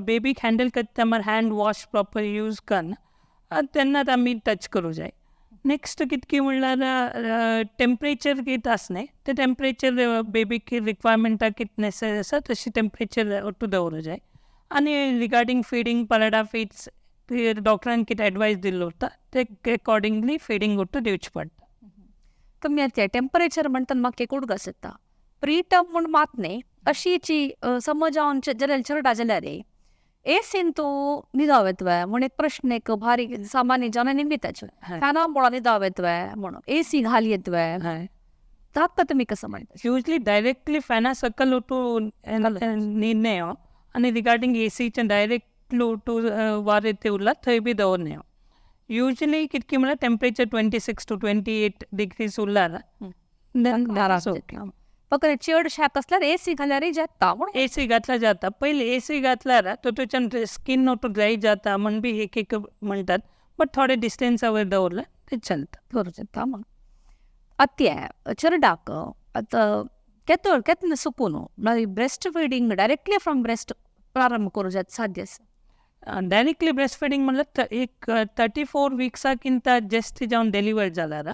बेबीक हँडल करता टायमार हँड वॉश प्रॉपर यूज करना, तेन्नाच आमी टच करूं जाय. नेक्स्ट कितकी म्हणल्यार टेम्परेचर कितें आसा न्ही, तें टेम्परेचर बेबीक रिक्वायरमेंटाक कितें नेसेसरी आसा तशी टेम्परेचर ओट्टू दवरूं जाय. आनी रिगार्डींग फिडींग पलडा फीड्स डॉक्टरान कितें एडवायस दिल्लो उरता ते एकॉर्डिंगली फिडींग ओट्टू दिवचें पडटा. तुमी आतां टेम्परेचर म्हणटा म्हाका एक उडगास येता, प्रीटर्म म्हूण मात न्ही अशीची समज जावन जाल्यार चेरडा जाल्यार एसीन तूं न्हिदाव येतवे म्हूण एक प्रश्न एक भारी सामान्य जना निमित्ताचें, फॅना मुळां न्हिदाव येतवे म्हणून एसी घाली येतवे, ताका तुमी कसं म्हणटा? युजली डायरेक्टली फॅना सकल ओटू न्हिदने आनी रिगार्डींग एसीचें डायरेक्टली ओटू वारें ते उरला थंय बी दवरने. युजली कितकी म्हळ्यार टेम्परेचर 26 to 28 degrees उरल्यार फक्त चड शाक आसल्यार एसी घाल्यार जाता म्हूण एसी घातल्यार जाता. पयलीं एसी घातल्यार तातूंच्यान स्कीन ओटू ड्राय जाता म्हण बी एक एक म्हणटात, बट थोडे डिस्टन्सा वयर दवरल्यार तें चलता. बरें जाता म्हण. आतां चेरडाक आतां केदो केन्ना सुकून मागीर breast feeding directly from breast प्रारंभ करूं जाता साध्य आसा? डायरेक्टली ब्रेस्ट फिडींग म्हणल्यार एक 34 विक्साकिंत जास्त जावन डिलिव्हर जाल्यार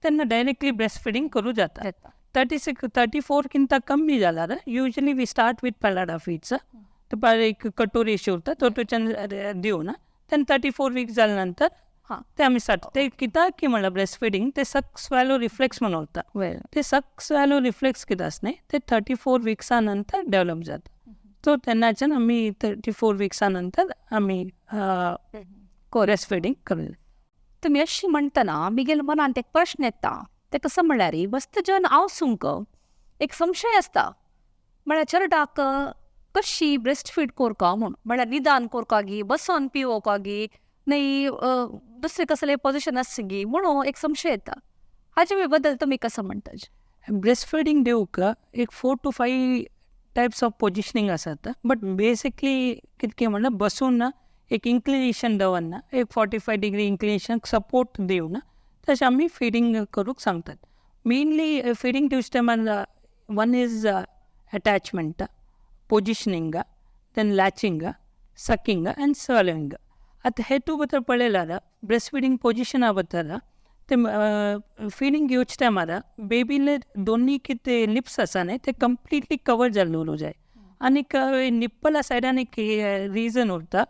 तेन्ना डायरेक्टली ब्रेस्ट फिडींग करूं जाता. 34 किंता कमी जाल्यार usually we start with paladai feeds, एक कटोरी अशी उरता तातूंच्यान दिवन तेन्ना 34 वीक्स जाल्या नंतर ते आमी स्टार्ट. ते कित्याक की म्हणल्यार ब्रेस्ट फिडींग ते सक स्वॅलो रिफ्लेक्स म्हण उरता, ते सक स्वॅलो रिफ्लेक्स कितें आसा न्ही ते 34 विक्सा नंतर डेवलप जाता. सो तेन्नाच्यान आमी 34 विक्सा नंतर आमी ब्रेस्ट फिडींग करूं. तुमी अशी म्हणटना म्हगेल्या मनांत एक प्रश्न येता, ते कसं म्हणल्यार मस्त जन आवसूंक एक संशय आसता, म्हळ्यार चेरडाक कशी ब्रेस्ट फीड कोरका म्हूण, म्हळ्यार निदान कोरका गी बसोन पिवोवका गी न्ही दुसरें कसलें पोजिशन आसता गी म्हणून एक संशय येता, हाजे बद्दल तुमी कसं म्हणटा? ब्रेस्ट फिडींग दिवंक एक 4 to 5 types of positioning आसात, बट बेसिकली कितकें म्हणल्यार बसून एक इन्क्लिनेशन दवरना, एक 45 degree inclination support दिवन तशें आमी फिडींग करूंक सांगतात. मेनली फिडींग दिवचे टायमार one is attachment, positioning, then latching, sucking and swallowing. आतां हेतू भितर पळयल्यार ब्रेस्ट फिडींग पोजिशना भितर ते फिडींग घेवचे टायमार बेबीले दोनी कितें लिप्स आसा न्ही ते कंप्लिटली कवर जाल्ले उरूंक जाय. आनीक निप्पला सायडान एक रिजन उरता,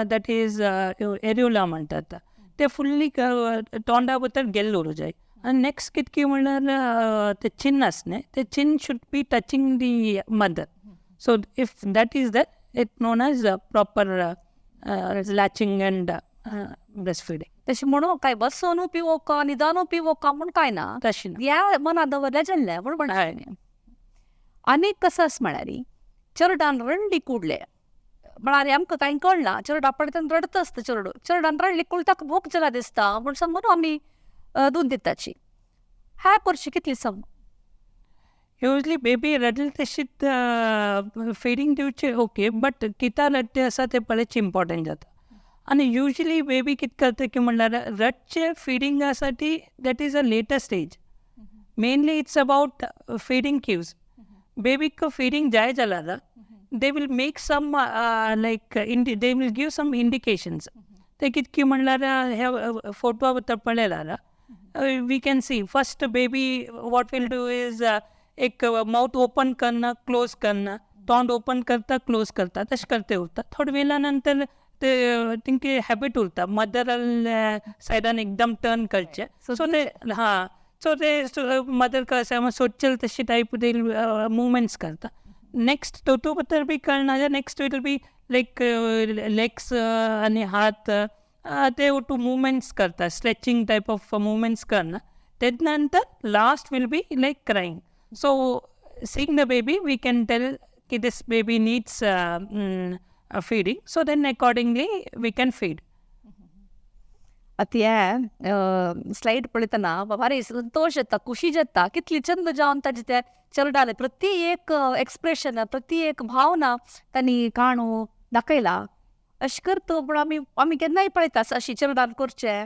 that is areola म्हणटात, ते फुल्ली तोंडा भितर गेल्ले उरूंक जाय. आनी नेक्स्ट कितकी म्हणल्यार ते चिन्न आसा न्ही ते chin should be touching the mother. So if that is that it known as proper latching and breast feeding. तशें म्हणून काय बसोनू पिवोका निदानू पिवोका म्हूण काय ना, तशें ना. ह्या मना दवरल्या जाल्लें म्हूण म्हणटा. आनीक कसो आसा म्हळ्यार चेरडान रडली कुडले म्हळ्यार आमकां कांय कळना, चेरडा पळयता रडत आसता चेरडू, चेरडान रडली कुडले ताका भूक जाल्या दिसता म्हूण सांगून आमी दूद दिताची. ह्या करची कितली सम युजली बेबी रडली तशीच फिडींग दिवची ओके, बट कित्या रडटे आसा तें पळयच इम्पॉर्टंट जाता. आनी युजली बेबी कितें करता की म्हणल्यार रडचे फिडिंगासाठी that is a later stage. Mainly it's about feeding cues. बेबीक feeding जाय जाल्यार they will make some like they will give some indications. ते कितकी म्हणल्यार हे फोटवा भितर पळयल्यार we can see first baby what will do is एक माउथ ओपन करणं क्लोज करणं, तोंड ओपन करता क्लोज करता तशें करते उरता. थोड्या वेळा नंतर ते तेंके हॅबिट उरता मदरल सायडान एकदम टर्न करचे. सो ते हां सो ते मदर कशें सोदचेल तशी टायप ते मुवमेंट्स करता. नेक्स्ट तो भितर बी कळना जाल्यार next will be like legs आनी हात ते टू मुवमेंट्स करता, स्ट्रेचिंग टायप ऑफ मुवमेंट्स करना. तेज नंतर last will be like crying. So seeing the baby we can tell की this baby needs feeding, so then accordingly we can feed. आतां हें स्लायड पळयतना भारी संतोश येता, खुशी जाता, कितली चंद जावन ताजे ते चेरडाले प्रति एक एक्सप्रेशन, प्रति एक भावना तांणी काणू दाखयला. अशें करता पूण आमी आमी केन्नाय पळयता अशी चेरडान करचें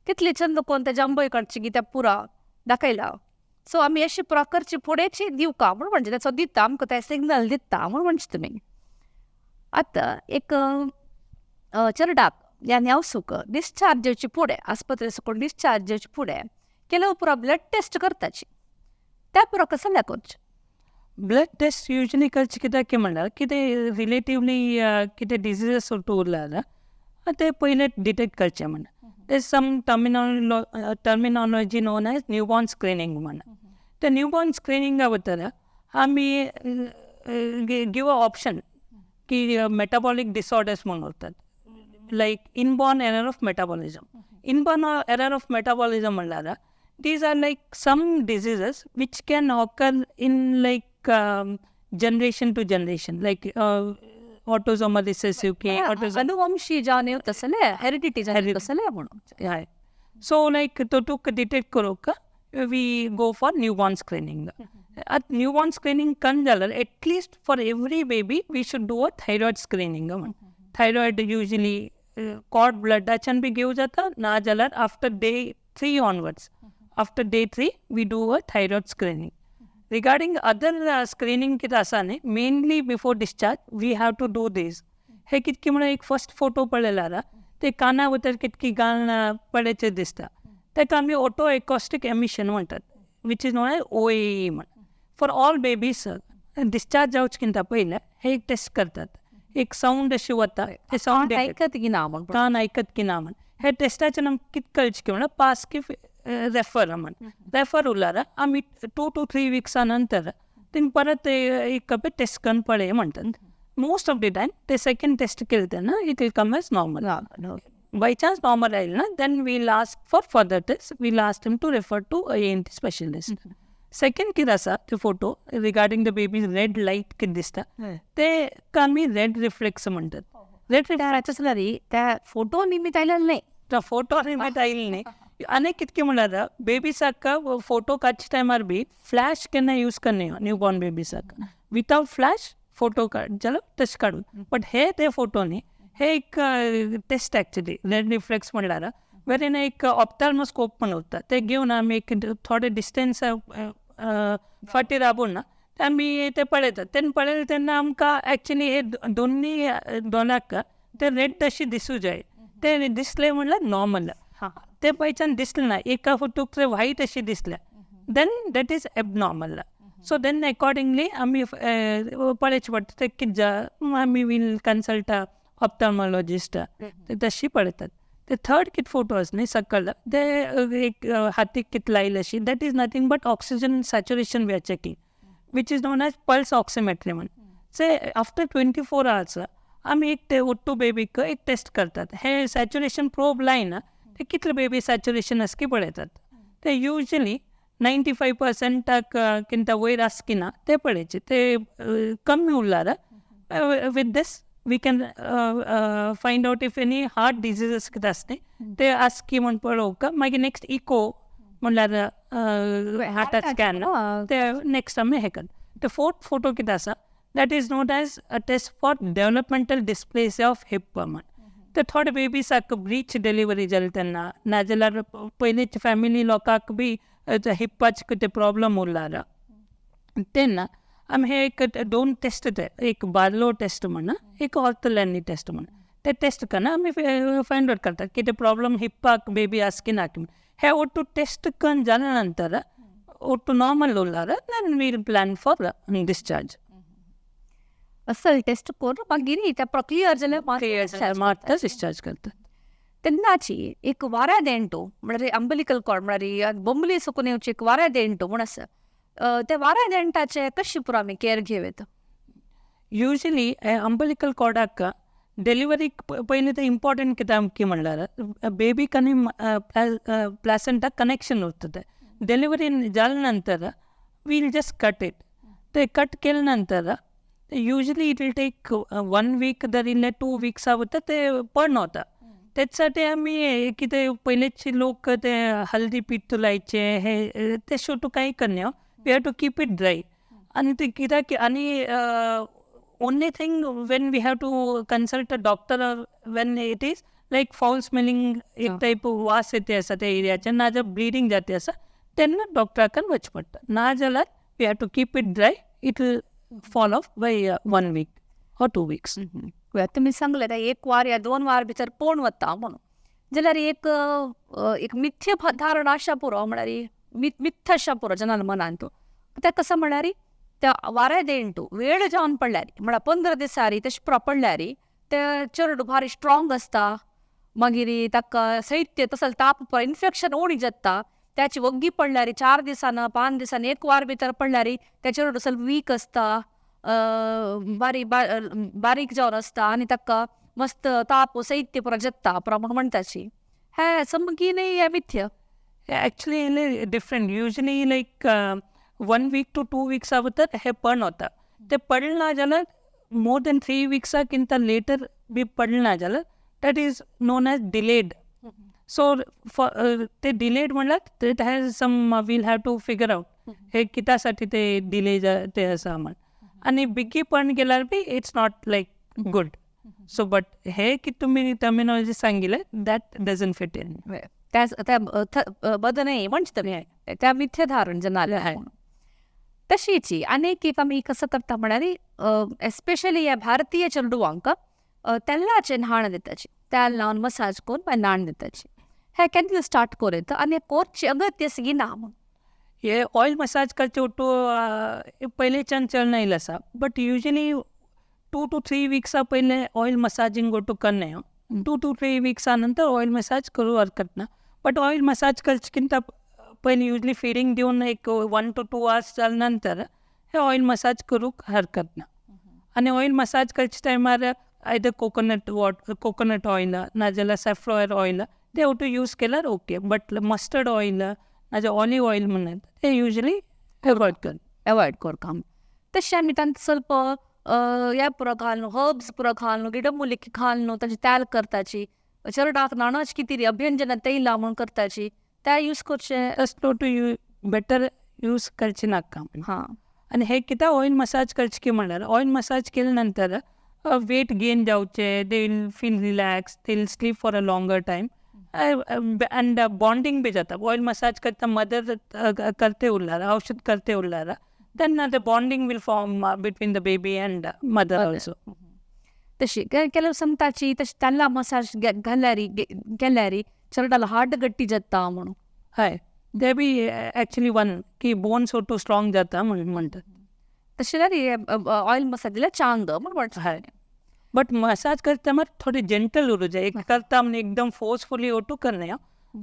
कितले चंद कोन्न ते जांबय काडचे कित्याक पुरा दाखयला. सो आमी अशें पुरा करचे फुडेंची दिवका म्हूण म्हणजे तेचो दिता आमकां ते सिग्नल दिता म्हूण म्हणचे तुमी. आतां एक चेरडाक ह्या न्यावसूक डिस्चार्ज जावचे फुडें आस्पत्रे साकून डिस्चार्ज जावचे फुडें केल्यार पुरा ब्लड टेस्ट करताची, त्या पुरा कसल्या करचें? ब्लड टेस्ट युजली करचे कित्याक की म्हणल्यार कितें रिलेटिवली कितें डिजीजस उरला जाल्यार ते पयले डिटेक्ट करचे म्हण. There some terminology known as newborn screening म्हण. ते न्यूबॉर्न स्क्रिनिंगा भितर आमी गिव अ ऑप्शन की मेटाबॉलीक डिसऑर्डर्स म्हूण उरतात, like inborn error of metabolism. Inborn error of metabolism म्हणल्यार these are like some diseases which can occur in like generation to generation, like autosomal recessive की अनुवंशी जावन तसले heredity जावन तसले म्हणून. हय, सो लायक तो डिटेक्ट करूंक we go for newborn screening. आतां न्यूबॉर्न स्क्रिनींग कन्न जाल्यार at least for every baby we should do a thyroid screening म्हण. थायरॉयड युजली कॉर्ड ब्लडाच्यान बी घेवं जाता, ना जाल्यार after day 3 onwards, after day 3 we do a thyroid screening. Regarding other screening कितें आसा न्ही, mainly before discharge we have to do this. हे कितकी म्हणल्यार एक फर्स्ट फोटो पळयल्यार ते काना भितर कितकी गान पळयचें दिसता, ताका आमी ऑटो एकॉस्टीक एमिशन म्हणटात, which is known as OAE म्हण. फॉर ऑल बेबीज डिस्चार्ज जावचे किंता पयलें हे एक टेस्ट करतात, एक सावंड अशी वता, ते सावंड आयकत की ना म्हण, कान आयकत की ना म्हण. हे टेस्टाचेर आमकां कितें कळचें की म्हणल्यार पास की रेफर म्हण. रेफर उरल्यार आमी 2 to 3 विक्सा नंतर तेंकां परत एक टेस्ट करून पळय म्हणटात. मोस्ट ऑफ the time ते सेकंड टेस्ट केले तेन्ना it will come as normal. By chance normal आयले ना then we'll ask for further test, we'll ask him to refer to ENT specialist. Second कितें आसा ते photo regarding the baby red light कितें दिसता ते आमी रेड रिफ्लेक्स म्हणटात. रेड रिफ्लेक्स त्या फोटो निमित्त आयलें न्ही, त्या फोटो निमित्त आयलें न्ही. आनी कितके म्हणल्यार बेबीसाक फोटो काडच्या टायमार बी फ्लॅश केन्ना यूज करना न्यूबॉर्न बेबीसाक, वितावट फ्लॅश फोटो काड जाल्यार तशें काडून. बट हे ते फोटो न्ही, हे एक टेस्ट एक्चुली रेड रिफ्लेक्स म्हणल्यार वेर एक ऑप्थाल्मोस्कोप म्हण उरता, ते घेवन आमी एक थोडे डिस्टन्स फाटीं राबून ना ते आमी ते पळयतात. तेन्ना पळयलें तेन्ना आमकां एक्चुली हे दोन्ही दोनाक ते रेड अशें दिसूं जाय, ते दिसले म्हणल्यार नॉर्मल. ते पयच्यान दिसलें ना एका फोटोक ते व्हायट अशें दिसलें then that is abnormal. So then accordingly आमी पळयचें पडटा ते कितें जा आमी वील कन्सल्ट ऑप्थाल्मोलॉजिस्ट, ते तशी पळयतात. ते थर्ड कितें फोटो आसा न्ही सकयल ते एक हातीक कितें लायले अशी, that is nothing but oxygen saturation we are checking, which is known as pulse oximetry म्हण. से आफ्टर 24 आवर्स आमी एक ते ओट्टू बेबीक एक टेस्ट करतात, हे सॅच्युरेशन प्रोब लायना ते कितले बेबी सॅच्युरेशन आसकी पळयतात. ते युजली 95%क किंता वयर आस की ना ते पळयचे. ते कमी उरल्यार with this we can find out if any heart diseases कितें आसता ते आस की म्हण पळोवंक. मागीर नेक्स्ट इको म्हणल्यार हार्ट स्कॅन, ते नेक्स्ट आमी हें करता. ते फोर्थ फोटो कितें आसा, that is known as a test for developmental dysplasia of hip म्हण. ते थोडे बेबीसाक ब्रीच डिलिव्हरी जाली तेन्ना, नाजाल्यार पयलींच फॅमिली लोकांक बी हिप्पाचे कितें प्रॉब्लम उरल्यार तेन्ना आमी हे एक दोन टेस्ट, ते एक बार्लो टेस्ट म्हण, एक ऑर्थोलॅनी टेस्ट म्हण, ते टेस्ट करना आमी फायंड आवट करतात कितें प्रॉब्लम हिप्पाक बेबी आस की ना. हे ಒಟ್ಟು टेस्ट करून जाल्या नंतर ಒಟ್ಟು नॉर्मल उरल्यार then we'll plan for discharge. असल टेस्ट करून मागीर ते क्लियर जाल्यार मारता, डिस्चार्ज करतात. तेन्नाची एक वाऱ्या देंटो म्हळ्यार अंबलिकल कॉर्ड, म्हळ्यार बोंबली सुकून येवची एक वाऱ्या देंटो म्हूण आसा, त्या वाऱ्या देंटाचे कशी पुरो आमी केअर घेवं येता? युजली अंबलिकल कॉर्डाक डिलिव्हरी पयलीं ते इम्पॉर्टंट कित्याक की म्हणल्यार बेबीक आनी प्लासंटाक कनेक्शन उरता. ते डिलिव्हरी जाल्या नंतर वील जस्ट कट it. ते कट केल्या नंतर usually it will take 1 week दर इल्ले 2 वीक्सा वता ते पण वता. त्याच्यासाठी आमी कितें पयलींचे लोक ते हल्दी पीठ लायचे, हे ते शोटू काही करणे, we have to keep it dry. आनी ते कित्याक आनी only thing when we have to consult a doctor when it is like foul smelling एक टायप वास येते आसा त्या एरियाचे, नाजाल्यार ब्लिडींग जाते आसा तेन्ना डॉक्टरा कडेन वचचें पडटा. नाजाल्यार we have to keep it dry, it will fall off by 1 week or 2 weeks. तुमी सांगलें ते एक वार या 2 वार भितर पोण वता म्हणून, जाल्यार एक एक मिथ्य धारणा आशा पुरो, म्हळ्यार मिथ्य आशा पुरो जनान मनांत. ते कसं म्हळ्यार त्या वाऱ्या देंटू वेळ जावन पडल्यार म्हळ्यार 15 दिसांनी तशें पुरो पडल्यार ते चेडूं भारी स्ट्रॉंग आसता, मागीर ताका शैत्य तसो ताप इन्फेक्शन उणी जाता. त्याची वग्गी पडल्यार 4 दिसान 5 दिसान 1 वार भितर पडल्यार ते चेडूं ಸ್ವಲ್ಪ वीक आसता, बारीक बारीक जावन आसता आनी ताका मस्त ताप शैत्य पुरो जाता पुरो म्हण म्हणटाची. हें सामकी न्ही हें मिथ्य. Actually different. Usually like 1 week to 2 वीक्सा भितर हे पण वता. ते पडले ना जाल्यार मोर देन 3 वीक्साकिंत लेटर बी पडले ना जाल्यार that is known as delayed. So for ते डिलेड म्हणल्यार it has some we'll have to figure out हे कित्यासाठी ते डिले ते आसा म्हण. आनी बेगी पण गेल्यार बी it's not like good. So but हे की तुमी टर्मिनॉलॉजी सांगिल्लें that doesn't fit in. त्या बदनय म्हणचे तुमी त्या मिथ्य धारण जनाले. तशीच आनीक एक आमी कसं करता म्हळ्यार एस्पेशली ह्या भारतीय चेडवांक तेलाचें न्हाण दिताची, तेल लावन मसाज करून मागीर न्हाण दिताची. हें केन्ना स्टार्ट करूं येता आनी कोरचें अगत्य की ना म्हूण? हे ऑयल मसाज करचे ಒಟ್ಟು पयलींच्यान चलना येयलें आसा, बट युजली 2 to 3 वीक्सा पयलें ऑयल मसाजींग ಒಟ್ಟು करना. 2 to 3 वीक्सा नंतर ऑयल मसाज करूं हरकत ना. बट ऑयल मसाज करचेकिंत पयलीं युजली फिडींग दिवन एक 1 to 2 hours जाल्या नंतर हे ऑयल मसाज करूंक हरकत ना. आनी ऑयल मसाज करचे टायमार either coconut water, coconut oil नाजाल्यार सॅफ्लॉवर ऑयल ते ಒಟ್ಟು यूज केल्यार ओके. बट मस्टर्ड ऑयल नाजाल्यार ऑलीव ऑयल म्हणून ते युजली एवॉयड कर, एवॉयड करता. तशें आमी तांकां ಸ್ವಲ್ಪ ह्या पुरो घालून हर्ब्स पुरो घालून गिडमूलिकी घालून तांचे तेल करताची, चेरडाक न्हाणच कितें अभ्यंजन तैलां म्हूण करताची, ते यूज करचें. तसलो टू you better use करचें नाका. हां. आनी हे कित्याक ऑयल मसाज करचें की म्हणल्यार ऑयल मसाज केले नंतर वेट गेन जावचें, they will feel relax, they will sleep for a longer time and bonding बी जाता. ऑयल मसाज करता मदर करते उरल्यार, औषध करते उरल्यार तेन्ना ते bonding will form between the baby and mother also. तशी ಕೆಲವು सांगताची तशें तेला मसाज घाल्यार केल्यार चेरडालो हाड गट्टी जाता म्हणून. हय, ते बी एक्चुली वन की बोन्स ಒಟ್ಟು स्ट्रॉंग जाता म्हणून म्हणटात. तशें जाल्यार ऑयल मसाज दिल्यार चांग म्हूण म्हणटा. हय, बट मसाज करता मात थोडे जेंटल उरूं जाय. एक करता म्हण एकदम फोर्सफुली ಒಟ್ಟು करना.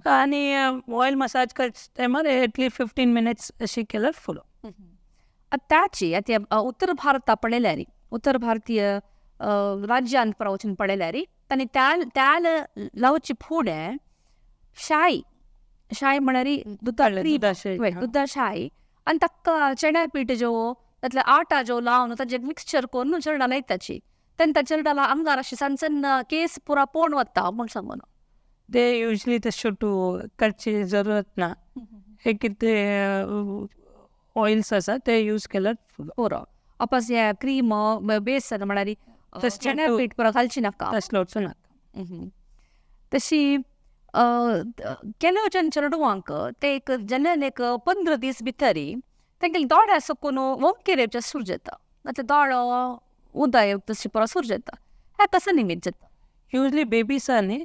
आनी ऑयल मसाज करता टायमार एटलीस्ट 15 मिनट्स अशी केल्यार फुलो. आतांची आतां उत्तर भारता पळयल्यार, उत्तर भारतीय राज्यांत वचून पळयल्यार तांणी तेल तेल लावचे फुडें शाय शाय म्हळ्यार दुदा दुदा शाय आनी ताका चण्या पीठ जो तातलें आटा जो लावन ताजें मिक्सचर करून चेरडा लायताची तेन्ना चेरडाला अंगार अशें सन्न सन्न केस पुरा पोण वता म्हूण सांगून. ते युजली तशें टू करची जरूरत ना. हे कितें ऑयल्स आसा ते यूज केल्यार पुरो. अपास हे क्रीम बेसन म्हळ्यार चण्या पीठ पुरो घालची नाका, तसलो नाका. तशी केलोजन चेडवांक ते एक जनन एक 15 दीस भितरी तेंगे दोळ्या सकून वोंकेरेचे सूर जाता, आतां दोळो उदय तशी पुरो सूर जाता. हें कसो निमित्त जाता? युजली बेबीसांनी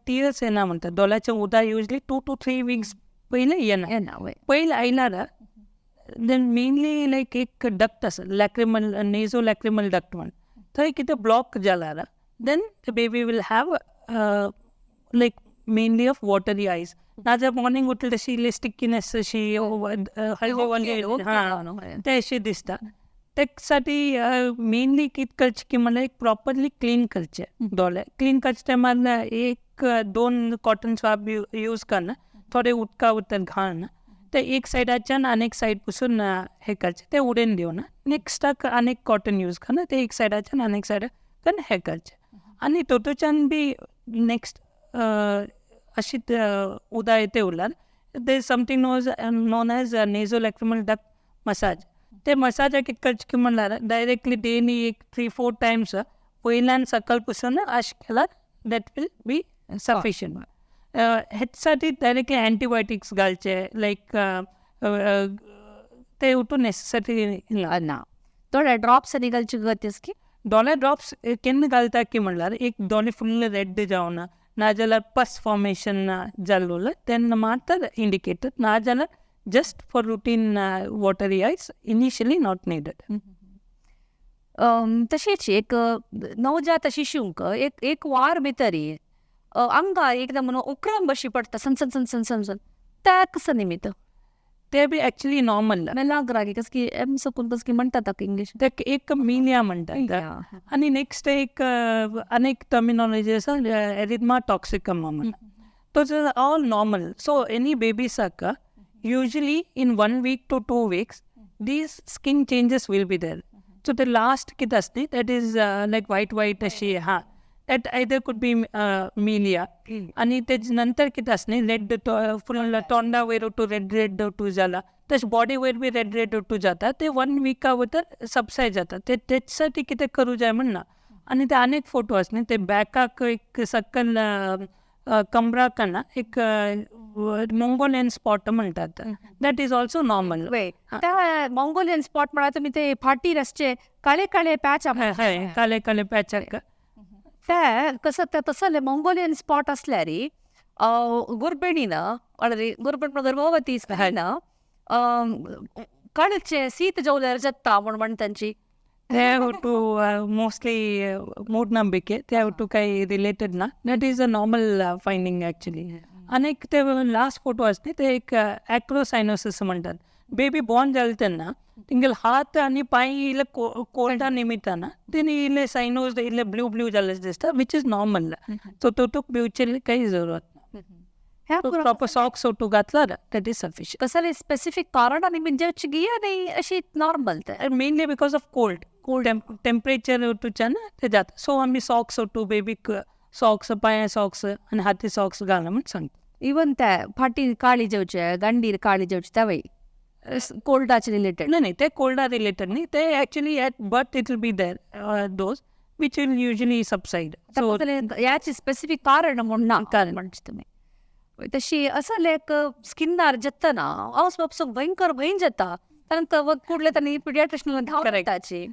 टियर्स येना म्हणटा, दोळ्याचें उदक युजली 2 to 3 weeks पयलें येना. येना पयलें आयल्यार then mainly लायक एक डक्ट आसा लॅक्रिमल, नेझो लॅक्रिमल डक्ट म्हण, थंय कितें ब्लॉक जाल्यार then the baby will have like mainly of watery eyes. नाजाल्यार मॉर्निंग उठली तशी इल्ली स्टिकीनेस अशी हळवे ते अशें दिसता. तेसाठी मेनली कितें करचें की म्हणल्यार एक प्रॉपरली क्लीन करचें दोळे. क्लीन करचे टायमार 1-2 कॉटन स्वाब यूज करना, थोडे उदका उदक घालना, ते एक सायडाच्यान आनी एक सायड पसून हें करचें, ते उडयन दिवना. नेक्स्टाक आनी एक कॉटन यूज करना, ते एक सायडाच्यान आनी एक सायडाच्यान हें करचें. आनी तोतोच्यान बी नेक्स्ट अशी उदक येते उरल्यार there is something known as nasolacrimal duct massage. ते मसाजाक कितें करचें की म्हणल्यार डायरेक्टली डेली एक 3-4 टायम्स वयल्यान सकयल पसून अशें केल्यार that will be sufficient. हेच्यासाठी directly antibiotics घालचे लायक ते उठून नेसेसरी ना. दोळे ड्रॉप्स आनी घालची गरज की? दोळे ड्रॉप्स केन्ना घालता की म्हणल्यार एक दोळे फुल्ल रेड जावना, नाजाल्यार पस फॉर्मेशन जाल्लो उरलें तेन्ना मात्र इंडिकेटेड, नाजाल्यार just for routine watery eyes initially not needed. तशेंच एक नवजात शिशूंक एक एक वार भितरी अंगार एकदम म्हणून उक्रम बशी पडटा सन सन सन सन सन सन, त्या कसं निमित्त? ते बी एक्चुअली नॉर्मल. मेलाग्रागी कसं की एम सकून कसं की म्हणतात इंग्लिश ते एक मिलिया म्हणतात. आनी नेक्स्ट एक अनेक टर्मिनॉलॉजी आसा एरिथमा टॉक्सिकम म्हणून, तो ऑल नॉर्मल. सो एनी बेबीसाक usually in 1 week to 2 weeks these skin changes will be there. So the last कितें आसता that is like white white अशी, हां, that either could be milia. आनी तेज नंतर कितें आसता न्ही रेड फुल तोंडा वयर टू रेड रेड टू जाला, तशें बॉडी वयर बी रेड रेड टू जाता, ते 1 विका भितर सबसायड जाता. ते तेच्यासाठी कितें करूं जाय म्हण ना. आनी ते आनीक फोटो आसा न्ही ते बॅकाक एक सकयल कमराक ना एक मंगोलियन स्पॉट म्हणटात, that is also normal. त्या मंगोलियन स्पॉट म्हळ्यार तुमी ते फाटीर आसचे काळे काळे पॅच, काळे काळे पॅचाक ते कसं ते तसले मंगोलियन स्पॉट असल्यार गुर्बिणीन गुर्बिण गर्भवती ना काळचे शीत जेवल्यार जाता म्हण म्हण तांची ते टू मोस्टली मूढनंबिके, ते टू काही रिलेटेड ना, that is a normal finding actually. आनी एक ते लास्ट फोटो आसता ते एक एक्रोसायनोसिस म्हणटात. बेबी बॉर्न जालें तेन्ना तेंगेले हात आनी पांय इल्ले कोल्डा निमित्तान तेणी इल्ले सायनोज इल्ले ब्लू ब्लू जाल्ले दिसता, which is normal. सो तुक भिवचेली काही जरूरत ना. प्रॉपर सॉक्स टू घातल्यार that is sufficient. कसले स्पेसिफीक कारण आनी म्हणजे गिया नाही अशी नॉर्मल ते mainly because of cold cold temperature तुच्यान ते जाता. सो आमी सॉक्स टू बेबीक सॉक्स, पांया सॉक्स आनी हाती सॉक्स घाल म्हण सांगता. इवन ते फाटी काळी जेवचे गांडीर काळी जेवचे तेवय कोल्डाचे रिलेटेड नाही? ते कोल्डा रिलेटेड न्ही, ते actually at birth it will be there those which will usually subside. So ह्याचे स्पेसिफीक कारण म्हूण ना कारण म्हणचे तुमी. तशी असले एक स्किनार जातना हांव बाबसो भयंकर भंय जाता, तांकां कुडले तांणी पिडियाट्रिशनाक धांवताची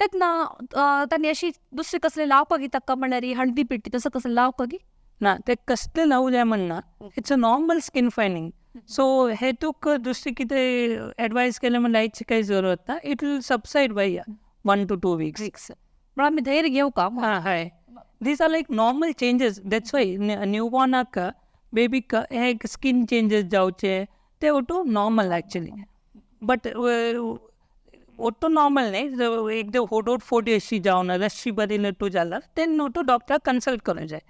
तेन्ना तांणी अशी दुसरी कसले लावपाक ताका म्हणल्यार हळदी पिठी तसं कसं लावपाक ना, ते कसले लावू जाय म्हणना, it's a normal skin finding. So हे तुक दुसरी कितें एडवायस केलें म्हण लायची काही जरूरत ना, it will subside by 1 to 2 weeks. म्हणून आमी धैर्य घेवं का? हां हय, these are like normal changes. That's why न्यूबॉर्नाक बेबीक हे स्कीन चेंजीस जावचे ते ओटू नॉर्मल एक्चुअली. बट ओटू नॉर्मल न्ही, एकदम होडोट फोटी अशी जावना रशी बरी लटू जाल्यार तेन्ना ओटू डॉक्टराक कन्सल्ट करूं जाय.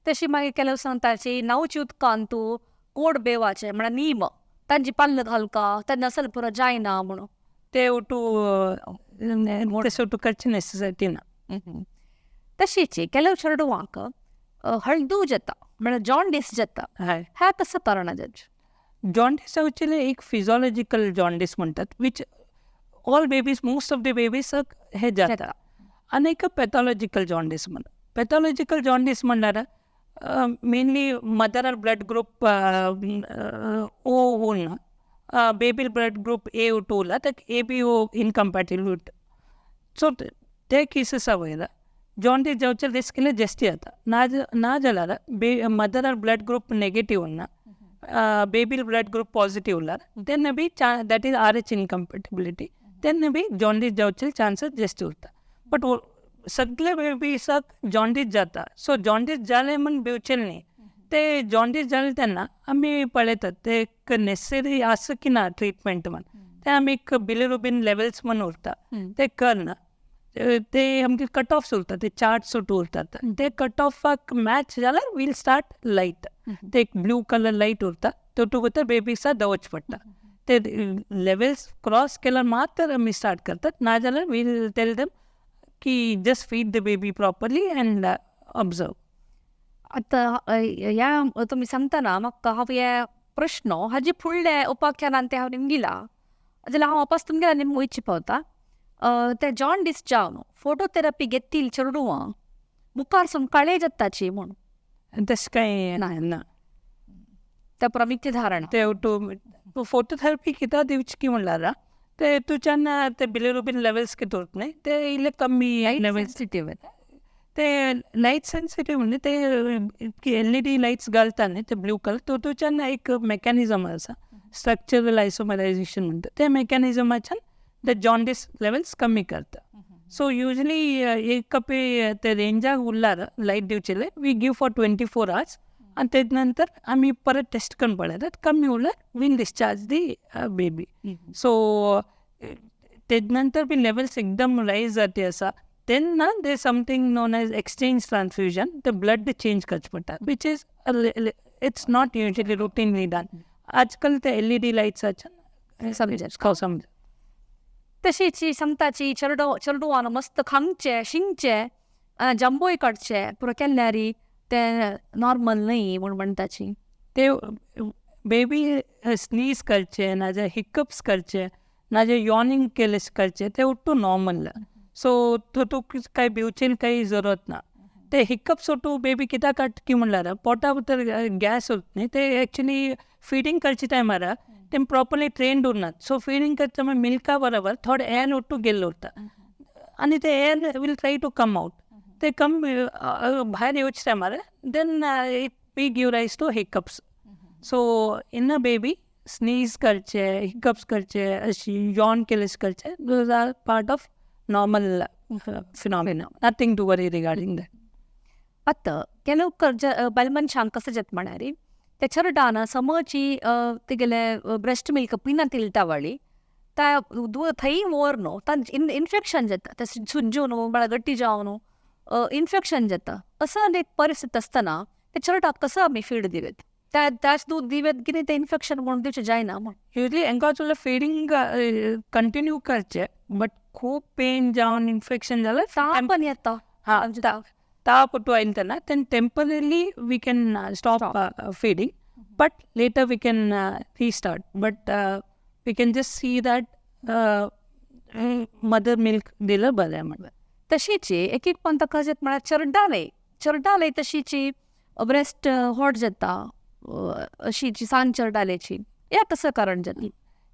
तशी मागीर ಕೆಲವು सांगताची नावची उदकान तूं कोड बेवाचे म्हळ्यार नीम तांची पाल्ल घालका तेन्ना नसल पुरो जायना म्हणून. ते ओटू तशें ओटू करची नेसेसिटी ना. तशीच ಕೆಲವು चेडवांक हळदू जाता म्हळ्यार जॉन्डीस जाता, ह्या कसं कारण जाता? जॉन्डीस एक्चुअली एक फिजियोलॉजिकल जॉन्डीस म्हणटात, which all babies, most of the बेबीसाक हे जाता. आनी एक पॅथॉलॉजिकल जॉन्डीस म्हणटा. पॅथॉलॉजिकल जॉन्डीस म्हणल्यार मेनली मदरार ब्लड ग्रूप ओ उरना, baby blood group A two उरला, ताका ए बी ओ इनकम्पॅटिबिलिटी. सो ते केसीसा वयला जॉन्डीस जावचे रिस्क इल्ले जास्ती जाता. ना जाल्यार बे मदरार ब्लड ग्रूप नेगेटीव उरना, बेबी ब्लड ग्रूप पॉझिटीव उरला, तेन्ना बी that is RH incompatibility, तेन्ना बी जॉन्डीस जावचे चान्सीस जास्ती उरता. बट सगळे बेबीसाक जॉन्डीस जाता, सो जॉन्डीस जालें म्हूण भिवचें न्ही. ते जॉन्डीस जालें तेन्ना आमी पळयतात ते नेसेसरी आसा की ना ट्रिटमेंट म्हण, ते आमी एक बिलिरुबीन लेवल्स म्हण उरता ते करना, ते आमचे कट ऑफ्स उरता, ते चार्ट्स उरतात, ते कट ऑफाक मॅच जाल्यार वील स्टार्ट लायट. ते एक ब्लू कलर लायट उरता, तितू भितर बेबीसाक दवरचें पडटा. ते लेवल्स क्रॉस केल्यार मात्र आमी स्टार्ट करतात, नाजाल्यार वील टेल देम की just feed the baby properly and observe. आतां ह्या तुमी सांगतना म्हाका हांव हे प्रश्न हाजे फुडले उपाख्यानान ते हांव निमगिला जाल्यार हांव वापस तुमगेल्या निम वयची पावता. ते जॉन्डीस जावन फोटोथेरपी घेतील चेडवां मुखार सून काळे जाताची म्हूण, तशें कांय ना. त्या प्रमिती धारणा ते टू फोटोथेरपी कित्याक दिवची की म्हणल्यार ते तुज्यान ते बिलिरुबीन लेवल्स कितें उरता न्ही ते इल्ले कमी लेवल्स, ते लायट सेन्सिटीव न्ही, ते एलईडी लायट्स घालता न्ही ते ब्लू कलर, तितूच्यान एक मेकॅनिजम आसा स्ट्रक्चरल आयसोमरायजेशन म्हणटा, त्या मेकॅनिजमाच्यान ते जॉन्डीस लेवल्स कमी करता. सो युजली एक कपे ते रेंजाक उरल्यार light दिवचेले we give for 24 hours आनी तेजे नंतर आमी परत टेस्ट करून पळयतात, कमी उरल्यार will discharge the baby. So तेजे नंतर बी लेवल्स एकदम रायज जाती आसा तेन्ना they something known as exchange transfusion, ते ब्लड चेंज करचें पडटा, which is it's not usually routinely done. आजकाल ते एलईडी लायट्साच्यान समज. तशीच सांगताची चेडवान मस्त खांगचे शिंगचे जंबोय काडचे पुरो केल्यार ते नॉर्मल न्ही म्हूण म्हणटाची. ते बेबी स्नीज करचे नाजाल्यार हिकअप्स करचे नाजाल्यार यॉनिंग केले करचे ते उट्टू नॉर्मल. सो तूं कांय भिवचेली कांय जरूरत ना. ते हिकअप्स उट्टू बेबी कित्याक काडटा की म्हणल्यार पोटा भितर गॅस उरता न्ही, ते एक्चुली फिडींग करचे टायमार ते प्रॉपरली ट्रेन्ड उरनात. सो फिडींग करता टायमार मिल्का बरोबर थोडे एअर उट्टू गेल्लो उरता आनी ते air will try to come out, ते कम भायर येवचे टायमार then it we give rise to hiccups. So in a baby sneeze करचे, हिकअप्स करचे, अशी यॉन केले करचे, those are part of normal phenomena, nothing to worry regarding that. आतां ಕೆಲವು बायल मनशांक कसं जाता म्हळ्यार त्या चेडवान समची तेगेले ब्रेस्ट मिल्क पिना तिलता वाळी त्या दूद थंय वोर न्हू तांचे इन्फेक्शन जाता, ते सुजून म्हळ्यार गट्टी जावन इन्फेक्शन जाता. असं एक परिस्थिती आसतना त्या चेडवाक कसं आमी फीड दिवेत, त्याच दूद दिवेत कितें तें इन्फेक्शन म्हणून दिवचें जायना म्हूण. युजली हांकां तुला फिडींग कंटिन्यू करचें, बट खूब पेन जावन इन्फेक्शन जाल्यार ताप पण येता, हां ताप उठू आयले तेन्ना then temporarily we can stop feeding, but later we can restart. But we can just see that mother milk दिलं बरें म्हणल्यार. तशीच एक एक पण ताका म्हळ्यार चेडवालय तशीच ब्रेस्ट हॉट जाता अशी सान चेडवाल्याची, हें कसं कारण जाता?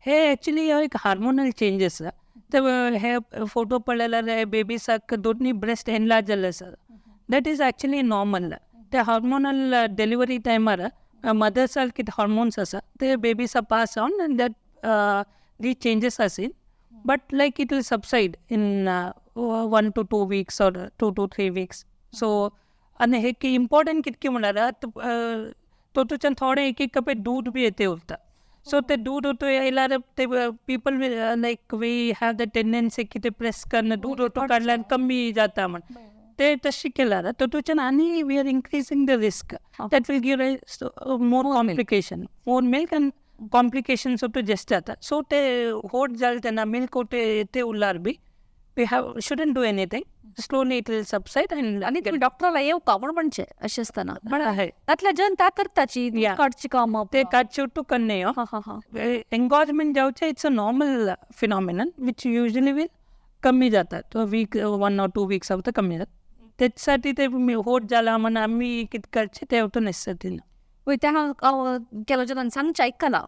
हे एक्चुली एक हार्मोनल चेंज आसा. ते हे फोटो पळयल्यार बेबीसाक दोनूय ब्रेस्ट एनलार्ज जाल्ले आसा, that is actually normal. ते हार्मोनल डिलिव्हरी टायमार मदर्साक कितें हार्मोन्स आसा ते बेबीसा पास जावन आनी that the changes are seen, but like it will subside in 1 to 2 weeks or 2 to 3 weeks. So आनी हे इम्पॉर्टंट कितके म्हणल्यार तितूच्यान थोडे एक एक कपे दूद बी येते उरता. सो ते दूद ओतू येयल्यार ते people like we have the tendency की ते प्रेस करून दूद ओतू काडल्यार कमी जाता म्हण, ते ते तशें केल्यार तातूंच्यान आनी we are increasing the risk that will give rise more complication, more milk and complications to जास्त जाता. सो ते होट जाले तेन्ना मिल्क ते उरल्यार बी we have shouldn't do anything, slowly it will subside. And आनी तुमी डॉक्टराला येवका म्हूण म्हणचें अशें आसतना तातल्या जनता करताची काडची कामां ते काडचे टू करणे. एंगॉर्जमेंट जावचें it's a normal phenomenon which usually will कमी जाता. तो वीक 1 or 2 weeks आता कमी जाता. त्याच्यासाठी ते होट जाला म्हण आमी कितें करचें तें वटून नेसेसरी ना. वय तें हांव केलो जनान सांगचें आयकलां,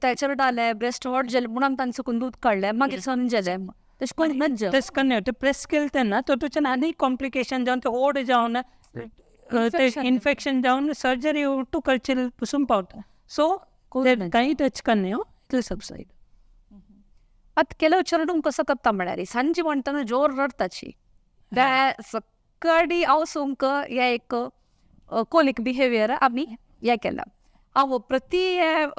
ते चेरडाले ब्रेस्ट हॉट जालें म्हणून आमी तांचे चुकून दूद काडलें मागीर सन जालें, तशें करून नज तशें करना. ते प्रेस केलें तेन्ना तातूंच्यान आनी कॉम्प्लिकेशन जावन ते ओड जावन ते इन्फेक्शन जावन सर्जरी टू करचे पसून पावता. सो कांय टच करना, it will subside. आतां केलो चेरडूंक कसो करता म्हळ्यार सांजे म्हणटना जोर रडटाची त्या सकाळी आवसूंक हे एक कोलीक बिहेवियर आमी हें केलां. हांव प्रति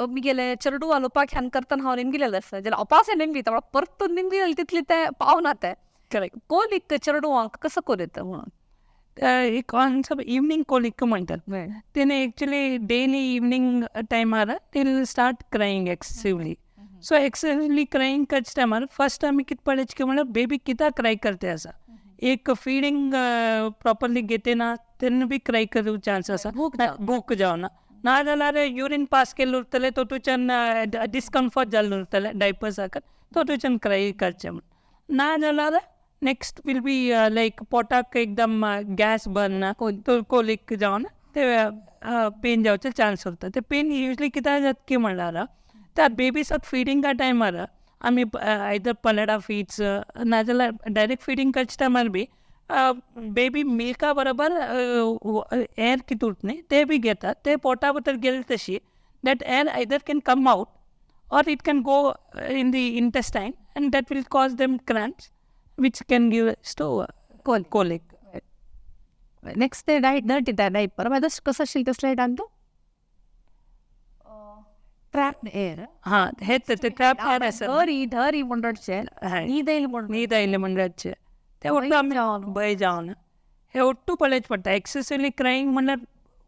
मिगेले चेरडू उपाख्यान करतना हांव निमगिलेलें आसा जाल्यार अपासे निमगिता परतून निमगिलेलें तितलें तें पावना तें. करेक्ट. कोलीक चेरडुवांक कसो करता म्हणून एक कॉन्सेप्ट इवनींग कोलिक म्हणटात तेणे एक्चुली डेली इवनींग टायमार they will start crying excessively. So excessively crying करच्या टायमार फर्स्ट आमी कितें पळयचें की म्हणल्यार बेबी कित्याक क्राय करते आसा. एक फिडींग प्रॉपरली घेते ना तेन्ना बी क्राय करूंक चान्स आसा, भूक जावना. ना जाल्यार युरीन पास केल्लें उरतलें तातूंच्यान डिस्कम्फर्ट जाल्लें उरतलें डायपर्साक, तातूंच्यान क्राय करचें म्हण. ना जाल्यार नेक्स्ट will be लायक पोटाक एकदम गॅस भरना, कोलीक जावन ते पेन जावचे चान्स उरता. ते पेन युजली कित्याक जाता की म्हणल्यार त्या बेबीसाक फिडिंगा टायमार आमी आयदर पलडा फिड्स नाजाल्यार डायरेक्ट फिडींग करच्या टायमार बी बेबी मिल्का बरोबर एअर कितें उरता न्ही ते बी घेतात, ते पोटा भितर गेले तशी that air either can come out or it can go in the intestine and that will cause them cramps which can give rise to colic. Next ते डायट डायपर मागीर कसं आशिल्लें तें स्लायडान तूं ट्रॅप एअर. हां, हेच ते ट्रॅप एअर आसा. धरी धरी म्हूण रडचें, न्हीद येयली म्हूण न्हीद येयली म्हूण रडचें, ते ಒಟ್ಟು आमी भंय जावन हे ಒಟ್ಟು पळयचें पडटा. एक्सेसिवली क्रायींग म्हणल्यार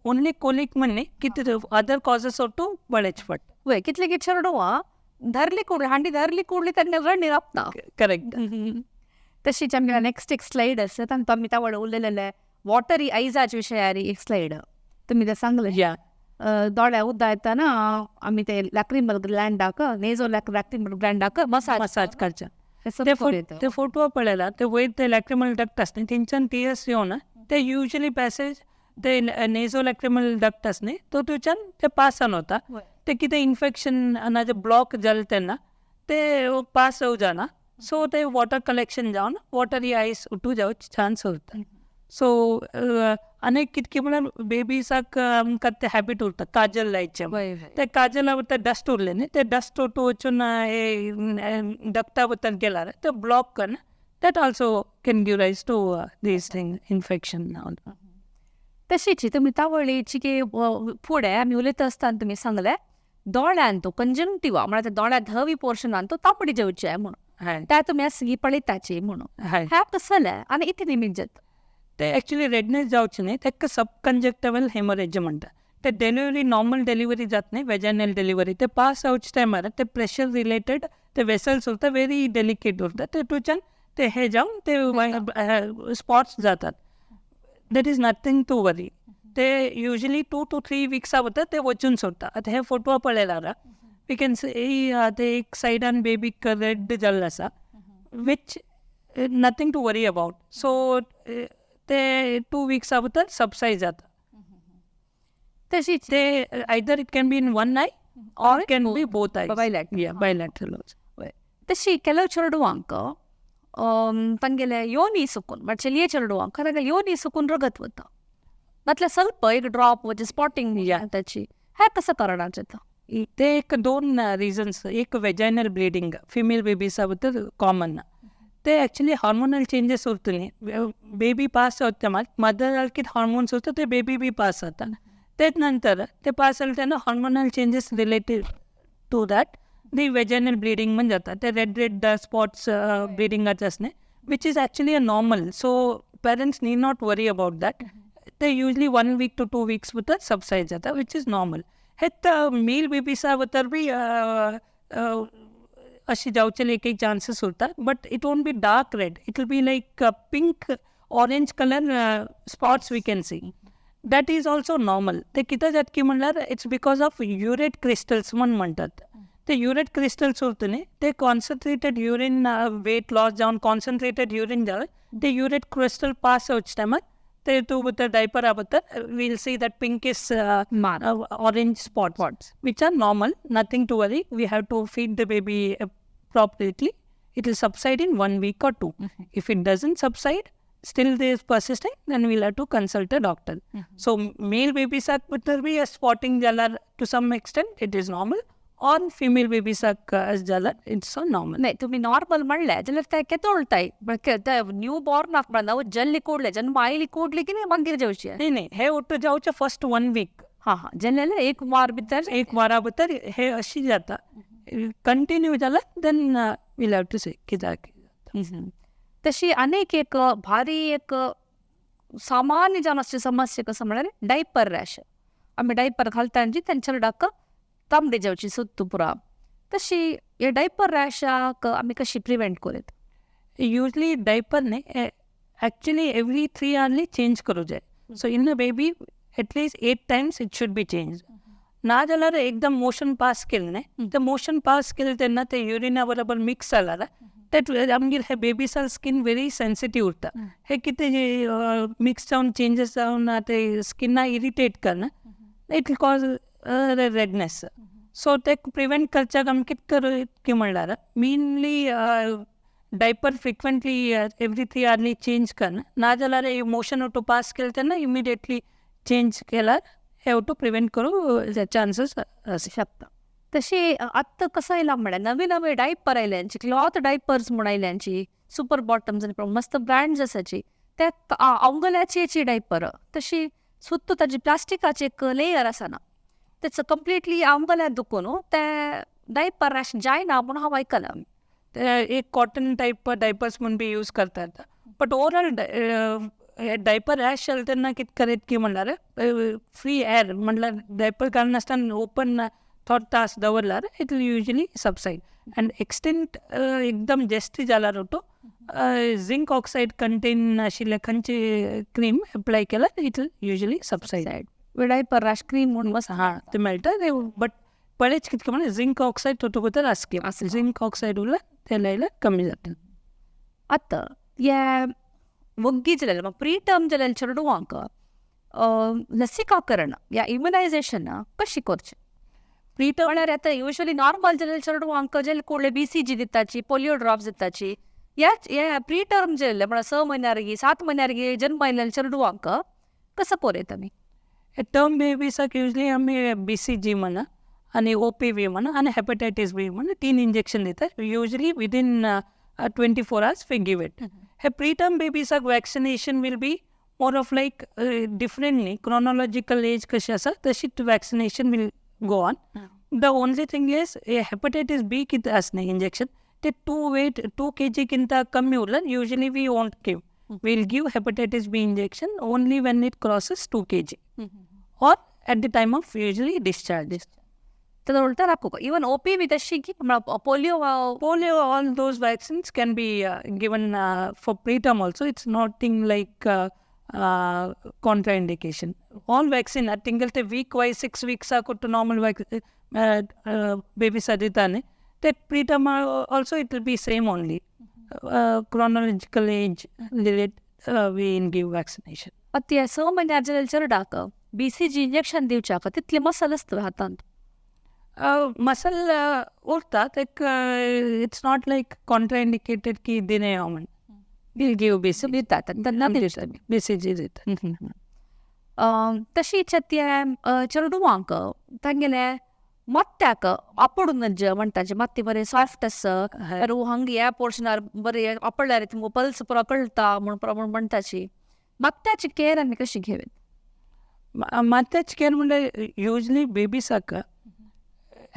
ओन्ली कोलीक म्हण न्ही, कितें अदर कॉजेस ಒಟ್ಟು पळयचें पडटा. वय कितले कितें चेरडुवां धरली कुडली हांडी धरली कुडली तेन्ना रडणी रावता. करेक्ट. तशीच आमगे नेक्स्ट एक स्लायड आसा तांकां आमी तावळ उलयलेले वॉटरी आयजाचे विशयार एक स्लायड तुमी ते सांगले. दोळ्या उद्दा येताना आमी ते लॅक्रिमल ग्लँडाक नेझो लॅक्रिमल ग्लँडाक मसाज मसाज करचें. ते फोटो पळयला ते वयर ते लॅक्रिमल डक्ट आसता न्ही थंयच्यान टियर्स येवन ते युजली पॅसेज ते नेझो लॅक्रिमल डक्ट आसता न्ही तो थंयच्यान ते पासान वता. ते कितें इन्फेक्शन नाजाल्यार ब्लॉक जालें तेन्ना ते पास जायना, सो ते वॉटर कलेक्शन जावन वॉटरी आयस उठू जावचे चान्स उरता. सो आनी कितके म्हणल्यार बेबीसाक आमकां ते हॅबिट उरता काजल लायचें, ते काजला भितर डस्ट उरलें न्ही ते डस्ट उठू वचून डक्टा भितर गेल्यार ते ब्लॉक करून that also can give rise to these thing infection. तशीच तुमी तावळीची की फुडें आमी उलयता आसतना तुमी सांगलें दोळ्यान तो कंजंक्टिवा म्हळ्यार दोळ्या धवी पोर्शनान तो तांबडी जेवचें म्हणून त्या तुमी आसगी पळयताची म्हणून ह्या कसलें आनी इतलें निमीत जाता. ते एक्चुली रेडनेस जावचें न्ही ताका सब कंजक्टिवल हेमोरेज म्हणटा. ते डिलिव्हरी नॉर्मल डिलिव्हरी जाता न्ही वेजायनल डिलिव्हरी ते पास जावचे टायमार ते प्रेशर रिलेटेड ते वेसल्स उरता वेरी डेलिकेट उरता, तेतूच्यान ते हे जावन ते स्पॉट्स जातात. That is nothing to worry. ते युजली 2 to 3 विक्सा भितर ते वचून सोडटा. आतां हे फोटो पळयल्यार we can see ते एक सायडान बेबीक रेड जाल्लें आसा which nothing to worry about. So ते 2 विक्सा भितर सबसायड जाता. तशीच ते either it can be in one eye or can be both eyes. Bilateral. तशी ಕೆಲವು चेरडुवांक तांगेले योनी सुकून म्हळ्यार चलये चेरडुवांक तांगेले योनी सुकून रगत वता, म्हटल्यार ಸ್ವಲ್ಪ एक ड्रॉप म्हणजे स्पॉटिंग ताची ह्या कसं कारणाचें जाता. ते एक 2 रिजन्स. एक वेजायनल ब्लिडींग फिमेल बेबीसा भितर कॉमन, ते एक्चुली हार्मोनल चेंजीस उरता न्ही बेबी पास जाता मात मदर कितें हार्मोन्स उरता ते बेबी बी पास जाता. तेच नंतर ते पास जाले तेन्ना hormonal changes related to that the vaginal bleeding म्हण जाता. ते रेड रेड स्पॉट्स ब्लिडिंगाचे आसता न्ही which is actually a normal. So parents need not worry about that. ते usually 1 week to 2 weeks भितर सबसायड जाता, which is normal. हेत मेल बेबीसा भितर बी अशें जावचेले एक एक चान्सीस उरता, but it won't be dark red, it will be like pink orange colour spots we can see. That is also normal. ते कितें जाता की म्हणल्यार it's because of urate crystals म्हण म्हणटात. ते युरेट क्रिस्टल्स उरता न्ही, ते कॉन्सन्ट्रेटेड युरीन वेट लॉस जावन कॉन्सन्ट्रेटेड युरीन जावन ते युरेट क्रिस्टल पास जावचे टायमार ते तूं भितर डायपरा भितर we'll see that pinkish orange spots which are normal, nothing to worry. We have to feed the baby properly. It will subside in 1 week or 2. If it doesn't subside, still they is persisting, then we'll have to consult a doctor. So male babies are be a spotting jalar to some extent, it is normal. Or female babies are jalar, it's so normal. नाही, तुम्ही normal म्हणले जाल्यार ते केदोळताय new born नव जल्ली कोडले जन्म आयली coldly की मागीर जावचे. नाही नाही, हे ಒಟ್ಟು जावचे फर्स्ट 1 वीक. हां हां, जल्ले एक वार भितर, एक वारा भितर हे अशी जाता. कंटिन्यू जाला then we'll have to से कित्याक. तशी अनेक एक भारी एक सामान्य जावन समस्या कसं म्हळ्यार डायपर रॅश. आमी डायपर घालता आनी तेंच्या चेरडाक तांबडी जावची सुत्तू पुरा. तशी हे डायपर रॅशाक आमी कशी प्रिवेंट करूं? युजली डायपर न्ही, एक्चुअली एवरी 3 आवरली चेंज करूं जाय. So in a baby at least 8 times it should be change. ना जाल्यार एकदम मोशन पास केलें न्ही, ते मोशन पास केलें तेन्ना ते युरिना बरोबर मिक्स जाल्यार that आमगेर हे बेबीसा स्कीन वेरी सेन्सिटीव उरता. हे कितें मिक्स जावन चेंजीस जावन ते स्किना इरिटेट करना, it will cause redness. So ते प्रिवेंट करच्याक आमी कितें करूं की म्हणल्यार mainly diaper frequently every 3 hourly change करना. ना जाल्यार मोशन टू पास केलें तेन्ना इमिडिएटली चेंज केल्यार हे टू प्रिवेंट करूं चान्सीस आसा शकता. तशी आत्तां कसं येयलां म्हळ्यार नवे नवे डायपर आयल्यांची, क्लॉथ डायपर्स म्हूण आयल्यांची, सुपर बॉटम्स आनी मस्त ब्रँड्स आसाची, ते अवंगल्याची डायपर. तशी सुत्तू ताजी प्लास्टिकाची एक लेयर आसना, तेच कंप्लिटली अवंगल्या दुखून ते डायपर रॅश जायना म्हूण हांव आयकलां. ते एक कॉटन टायप डायपर्स म्हूण बी यूज करतात, बट ओवरऑल डायपर रॅश जालें तेन्ना कितें करत की म्हणल्यार फ्री एअर म्हणल्यार डायपर घालनासतना ओपन थोडे तास दवरल्यार it will usually subside. And extent एकदम जास्ती जाल्यार तो झिंक ऑक्सायड कंटेन आशिल्ले खंयचे क्रीम अप्लाय केल्यार it will usually subside. Diaper rash cream म्हूण बस हां ते मेळटा, बट पळयच कितें म्हणल्यार झिंक ऑक्सायड तातूंत भितर आसता, झिंक ऑक्सायड उरल्यार ते लायल्यार कमी जाता. आतां हे वग्गी जालें प्री टर्म जालें चेडवांक लसीकाकरण या इम्युनायझेशन कशी करचें? प्री टर्म म्हळ्यार आतां युजली नॉर्मल जालें चेडवांक जेल कोडले BCG दिताची, पोलियो ड्रॉप्स दिताची, ह्या प्री टर्म जाल्ले म्हळ्यार 6 म्हयन्यार 7 म्हयन्यार जन्म आयिल्ल्या चेडवांक कसं पळयता आमी? टर्म बेबीसाक युजली आमी BCG म्हणा आनी OPV म्हणा आनी हेपेटायटीस बी म्हणा 3 इंजेक्शन दितात. Usually within 24 hours we give it. हे प्री टर्म बेबीसाक vaccination will be more of like different न्ही, क्रोनोलॉजिकल एज कशी आसा तशीच vaccination will go on. The only thing is hepatitis B कितें आसा न्ही इंजेक्शन ते 2 kg किंता कमी उरल्यार usually we won't give. We will give hepatitis B injection only when it crosses 2 kg or at the time of usually discharge. तर उलटा राखू even OPV तशी की polio polio all those vaccines can be given for preterm also. It's nothing like contraindication. All vaccine थिंगल ते week wise 6 वीक्साक two normal बेबीसा दिता न्ही, ते preterm also it will be same only. Chronological age relate we in give vaccination. आतां 6 म्हयन्यार जाल्यार चेरडाक BCG injection दिवच्याक तितले muscle आसता हातांत? Muscle उरता, एक it's not like contraindicated की दिने म्हण. वील गिव BCG दितात तेन्ना BCG दितात. तशीच ते चेडवांक तांगेले मत्त्याक आपडून म्हणटा, मात्ती बरें सॉफ्ट आसा, हांगा ह्या पोर्शनार बरें आपडल्यार तुमकां पल्स पुरो कळटा म्हूण म्हणटाची. मात्त्याची केअर आमी कशी घेवप? मात्त्याची केअर म्हणल्यार युजली बेबीसाक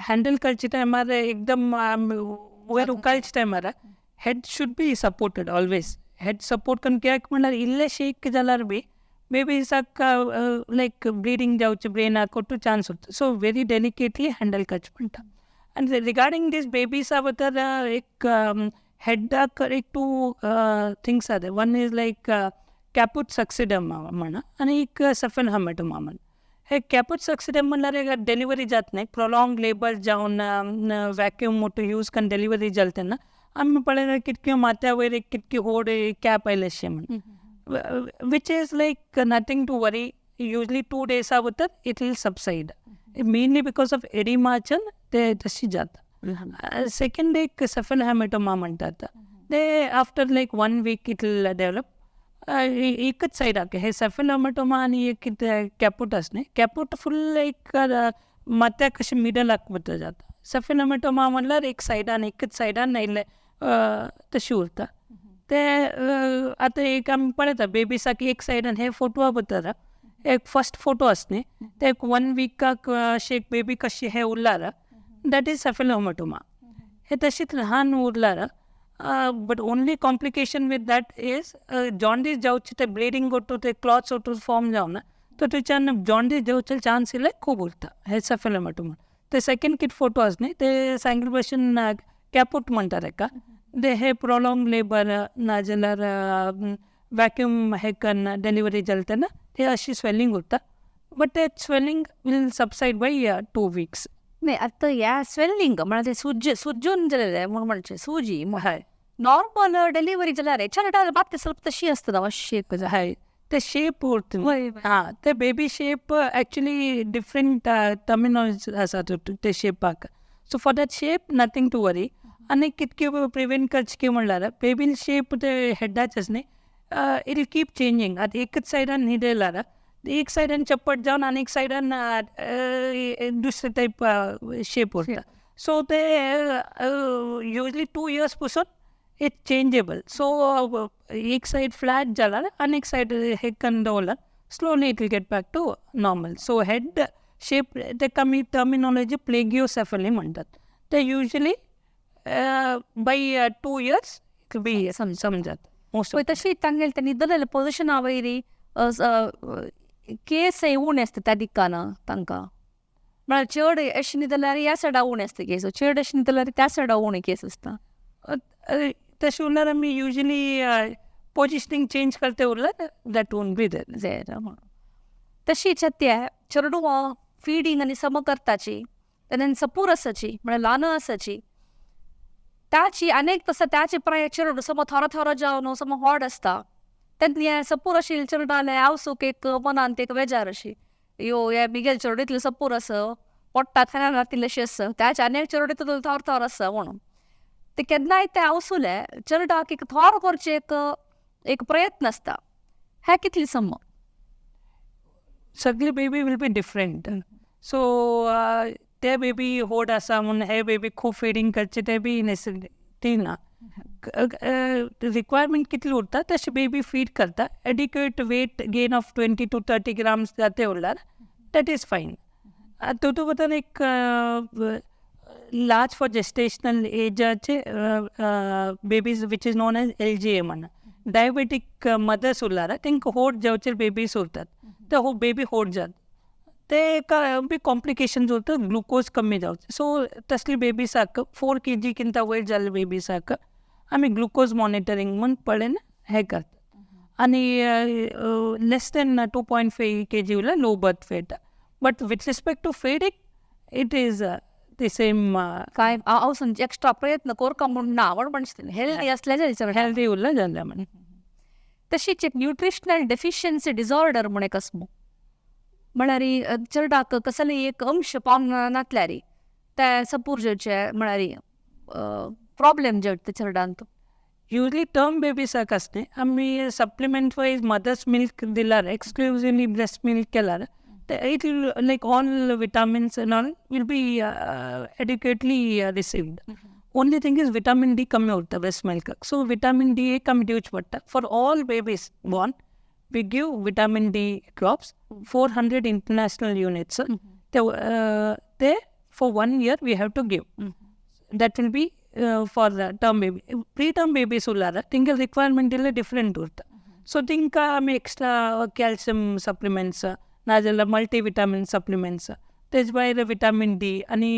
हँडल करचे टायमार एकदम वयर उकाळचे टायमार head should be supported always. Head support करून कित्याक म्हणल्यार इल्लें शेक जाल्यार बी बेबीजाक लायक ब्लिडींग जावचे ब्रेनाक टू चान्स उरता. सो व्हेरी डेलिकेटली हँडल करचें पडटा. आनी रिगार्डींग दीस बेबीसा बद्दल एक हेडाक एक टू थिंग्स आसा. One is like caput succedaneum म्हणा आनी एक सेफलोहेमेटोमा म्हण. हे कॅपूट सक्सिडम म्हणल्यार डिलिव्हरी जात न्ही, प्रोलॉंग लेबर जावन वॅक्यूम मोठो यूज करून डिलिव्हरी जाल तेन्ना आमी पळयल्यार कितक्यो माथ्या वयर एक कितकी व्हड कॅप आयले अशें म्हण, which is like nothing to worry. Usually 2 Desa भितर it will subside, mainly because of एडिमाच्यान ते तशी जाता. सेकंड एक सेफलोहेमेटोमा म्हणटात, ते after like 1 week it will develop. एकच सायडाक हे सेफलोहेमेटोमा आनी एक कितें कॅपूट आसा न्ही, कॅपूट फूल एक माथ्याक कशें मिडलाक भितर जाता. सेफलोहेमेटोमा म्हणल्यार एक सायडान एकच सायडान आयिल्लें तशी उरता. ते आतां एक आमी पळयता बेबीसाक एक सायडान हे फोटवा भितर एक फर्स्ट फोटो आसा न्ही, ते एक 1 विकाक अशें एक बेबी कशी हे उरलार that is सेफलोहेमेटोमा. हे तशीच ल्हान उरलार, but only complication with that is jaundice जावचे, ते ब्लिडींग ಒಟ್ಟು ते क्लॉट्स ಒಟ್ಟು फॉर्म जावना तो थंयच्यान जॉन्डीस जावचे चान्स इल्ले खूब उरता हे सेफलोहेमेटोमा. ते सेकंड कित फोटो आसा न्ही ते सांगिल्ले भशेन कॅपूट म्हणटा तेका, ते हे प्रोलॉंग लेबर नाजाल्यार वॅक्यूम हे कन्न डिलिव्हरी जाले तेन्ना ते अशी स्वेलिंग उरता, बट ते swelling will subside by 2 weeks. नाही आतां ह्या स्वेलिंग म्हळ्यार ते सुजून जालेलें म्हूण म्हणचें सुजी हय नॉर्मल डिलिव्हरी जाल्यार चेडा मात ಸ್ವಲ್ಪ तशी आसता शेप. हय ते शेप उरता. हां ते baby shape actually different terminology आसा ते शेपाक. So for that shape nothing to worry. आनी कितके प्रिवेंट करचें की म्हणल्यार बेबी शेप ते हेडाचे आसा न्ही, it will keep changing. आतां एकच सायडान न्हिदयल्यार एक सायडान चप्पट जावन आनी एक सायडान दुसरे टायप शेप उरता. सो ते युजली 2 इयर्स पसून it changeable. सो एक सायड फ्लॅट जाल्यार आनी एक सायड हे करून दवरल्यार slowly it will get back to normal. So head shape तेका आमी टर्मिनॉलॉजी प्लेगियोसेफली म्हणटात. ते usually by 2 years it be समजात. पळय तशी तांगेले ते न्हिदलेले पोजिशना वयरी केस उणें आसता त्या दिकान तांकां, म्हळ्यार चड अशें न्हिदल्यार ह्या सायडा उणें आसता केस, चड अशें न्हिदल्यार त्या सायडा उणें केस आसता. तशें उरल्यार आमी युजली पोजिशनींग चेंज करते उरल्यार that won't be there. तशीच ते चेडवां फिडींग आनी सम करताची तेन्ना सपूर आसाची म्हळ्यार ल्हान आसाची ताची अनेक तसो त्याचे प्राय चेडूं सम थोरो थोरो जावन सम व्हड आसता तेन्ना हें सपूर अशी चेडवालें आवसूक एक मनांत एक बेजार अशी यो हे मिगेल चेडूं इतलें सपूर आसा पोट्टाक खाना तितलेशें आसा त्याचे आनी एक चेडूं तितून थोर थोर आसा म्हणून ते केन्नाय ते आवसुले चेडवाक एक थोर करचें एक एक प्रयत्न आसता. हें कितलें सम? सगळी baby will be different. So ते बेबी व्हड आसा म्हूण हे बेबी खूब फिडींग करचे ते बी नेसेसिटी ना. रिक्वायरमेंट कितली उरता तशें बेबी फीड करता. Adequate weight gain of 20 to 30 grams जाते उरल्यार that is fine. तितू भितर एक लार्ज फॉर जेस्टेशनल एजाचे babies which is known as LGA म्हण डायबेटीक मदर्स उरल्यार तांकां होड जावचे बेबीज उरतात, ते हो बेबी होड जाता ते बी कॉम्प्लिकेशन्स उरता, ग्लुकोज कमी जावचे. सो तसली बेबीसाक 4 kg किंता वयर जाल्ले बेबीसाक आमी ग्लुकोज मॉनिटरींग म्हूण पळयन हें करतात. आनी less than 2.5 kg उरल्यार low birth weight. But with respect to feeding it is the same. काय हांव एक्स्ट्रा प्रयत्न करका म्हूण ना म्हण म्हणटा हेल्दी आसल्यार हेल्दी उरल्यार जालें म्हण. तशीच एक न्युट्रिशनल डेफिशियन्सी डिसऑर्डर म्हूण एक आसा म्हळ्यार चेडवाक कसलेय एक अंश पावना नासल्यार ते सपूर जावचे म्हळ्यार प्रॉब्लेम जाता ते चेडवांत. युजली टर्म बेबीसाक आसता न्ही आमी सप्लिमेंट वायज मदर्स मिल्क दिल्यार एक्सक्लुजिवली ब्रेस्ट मिल्क केल्यार it will like all vitamins and all will be adequately received. Only thing is vitamin D कमी उरता ब्रेस्ट मिल्काक. सो विटामीन डी एक आमी दिवचें पडटा. For all babies born we give vitamin D drops 400 international units. ते for 1 year we have to give. That will be For term baby, pre term babies उरल्यार तेंगे requirement इल्ले different उरता. So तेंकां आमी एक्स्ट्रा कॅल्शियम सप्लिमेंट्स नाजाल्यार multi vitamin supplements, तेज भायर विटामीन डी आनी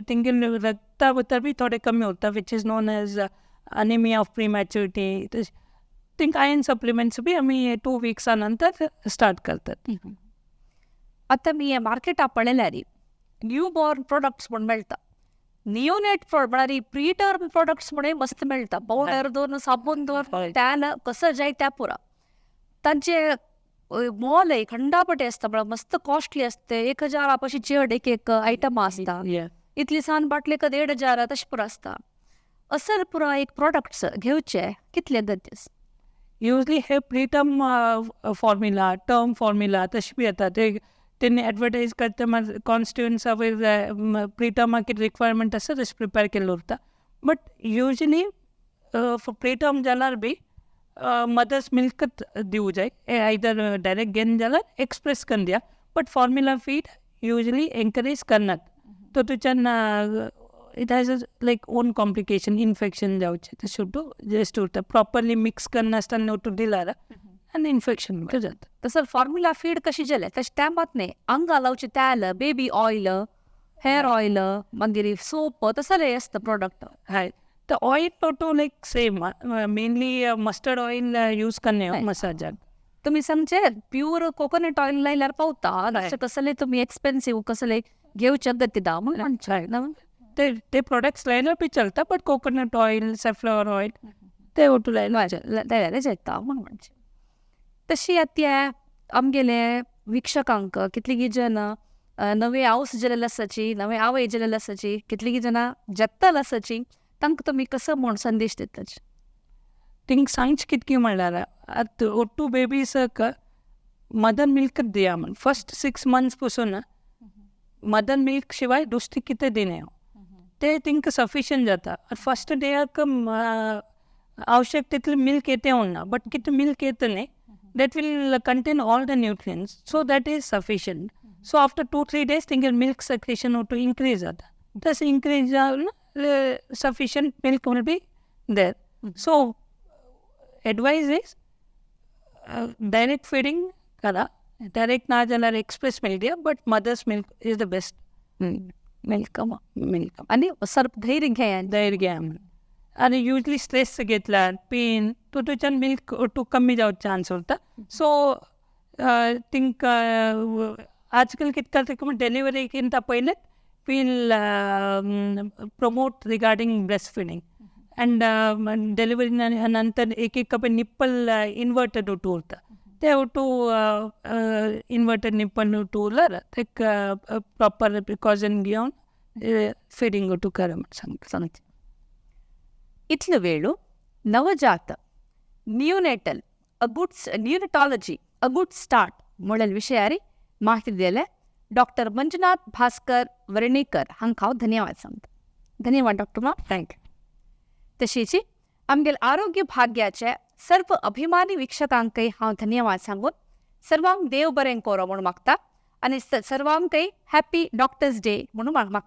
तेंगे रक्ता भितर बी थोडे कमी उरता, which is known as anemia of prematurity. तेंकां आयर्न सप्लिमेंट्स बी आमी 2 विक्सा नंतर स्टार्ट करतात. आतां मी मार्केटा पळयल्यार न्यू बॉर्न प्रोडक्ट्स म्हूण मेळटा, नियोनेट म्हळ्यार प्री टर्म प्रोडक्ट्स म्हणून मस्त मेळटा. पावडर दवर, साबून दवर, त्यान कसं जाय त्या पुरा. तांचे मोल खंडापटे आसता, म्हळ्यार मस्त कॉस्टली आसता. 1000 पशी चड एक एक आयटम आसता. इतली सान बाटलेक 1500 तशें पुरो आसता. असल पुरा एक प्रोडक्ट्स घेवचे कितले गरजेच? युजली हे प्रीटर्म फॉर्म्युला, टर्म फॉर्म्युला तशें बी येता. ते तेन्ना एडवर्टायज करता, मागीर कॉन्स्टिट्युएंट्सा वयर प्रीटर्माक कितें रिक्वायरमेंट आसा तशें प्रिपेर केल्लो उरता. बट युजली प्रीटर्म जाल्यार बी मदर्स मिल्कच दिवं जाय. आयदर डायरेक्ट घेन जाल्यार एक्सप्रेस करून दिया, but formula feed usually encourage करनात. तो तुच्यान it has a like own complication, infection जावचें तशें जस्ट उरता. प्रॉपरली मिक्स करनासतना ओटू दिल्यार आनी इन्फेक्शन जाता. तसं फॉर्म्युला फीड कशी जाले तशें त्या मात न्ही, आंगा लावचे तेल, बेबी ऑयल, हेअर ऑयल, मागीर सोप, तसले आसता प्रोडक्ट. हय, तर ऑयल तो like same, mainly mustard oil use करणे मसाजाक. तुम्ही सांगचे प्युअर कोकोनट ऑयल लायल्यार पावता. तशें कसले तुमी एक्सपेन्सिव कसले घेवचे गती दा म्हणून. ते ते प्रोडक्ट्स लायल्यार बी चलता, but coconut oil, safflower oil ते ओटू लायल्यार लायल्यार जाता म्हूण म्हणचे. तशी आतां आमगेले वीक्षकांक कितलीं जण नवे आवस जालेले आसाची, नवे आवय जालेले आसाची, कितलीं जाणां जगतल आसाची, तांकां तुमी कसो म्हूण संदेश दितले? थिंक सांगचे कितकी म्हणल्यार आतां ओट्टू बेबीसाक मदर मिल्क दिया म्हण. फर्स्ट 6 मंथ्स पसून मदर मिल्क शिवाय दुसरें कितें दिना. ते तेंकां सफिशियंट जाता. फर्स्ट डेयाक आवश्यक तितलें मिल्क येते उरना, बट कितें मिल्क येता न्ही, that will contain all the nutrients, so that is sufficient. So after 2-3 days तेंगे मिल्क secretion to increase जाता. तशें increase जावन sufficient milk will be there. So advice is direct feeding करा, डायरेक्ट ना जाल्यार एक्सप्रेस मिल्क दिया, but mother's milk is the best milk. Milk. आनी सर्प धैर्य घेया. धैर्य घ्या म्हण. आनी युजली स्ट्रेस घेतल्यार, पेन, तुज्यान मिल्क टू कमी जावचो चान्स उरता. सो थिंक आजकाल कितें करता, डिलिव्हरी पयलें we'll promote regarding breast feeding and delivery नंतर एक एक कपे निप्पल इन्वर्टेड उठू उरता. ते उठू इन्वर्टेड निप्पल उठू उरल्यार ते प्रॉपर प्रिकॉशन घेवन फिडिंग उठू कर म्हण सांगता. सांगचे इतलो वेळ नवजात neonatal a good neonatology a good start म्हणलेल्या विशयार माहिती दिले डॉक्टर मंजुनाथ भास्कर वर्णेकर हांकां हांव धन्यवाद सांगता. धन्यवाद डॉक्टर मा. Thank you. तशीच आमगेले आरोग्य भाग्याचे सर्व अभिमानी वीक्षकांकय हांव धन्यवाद सांगून सर्वांक देव बरें करो म्हूण मागता आनी सर्वांकय हॅपी डॉक्टर्स डे म्हणून मागता.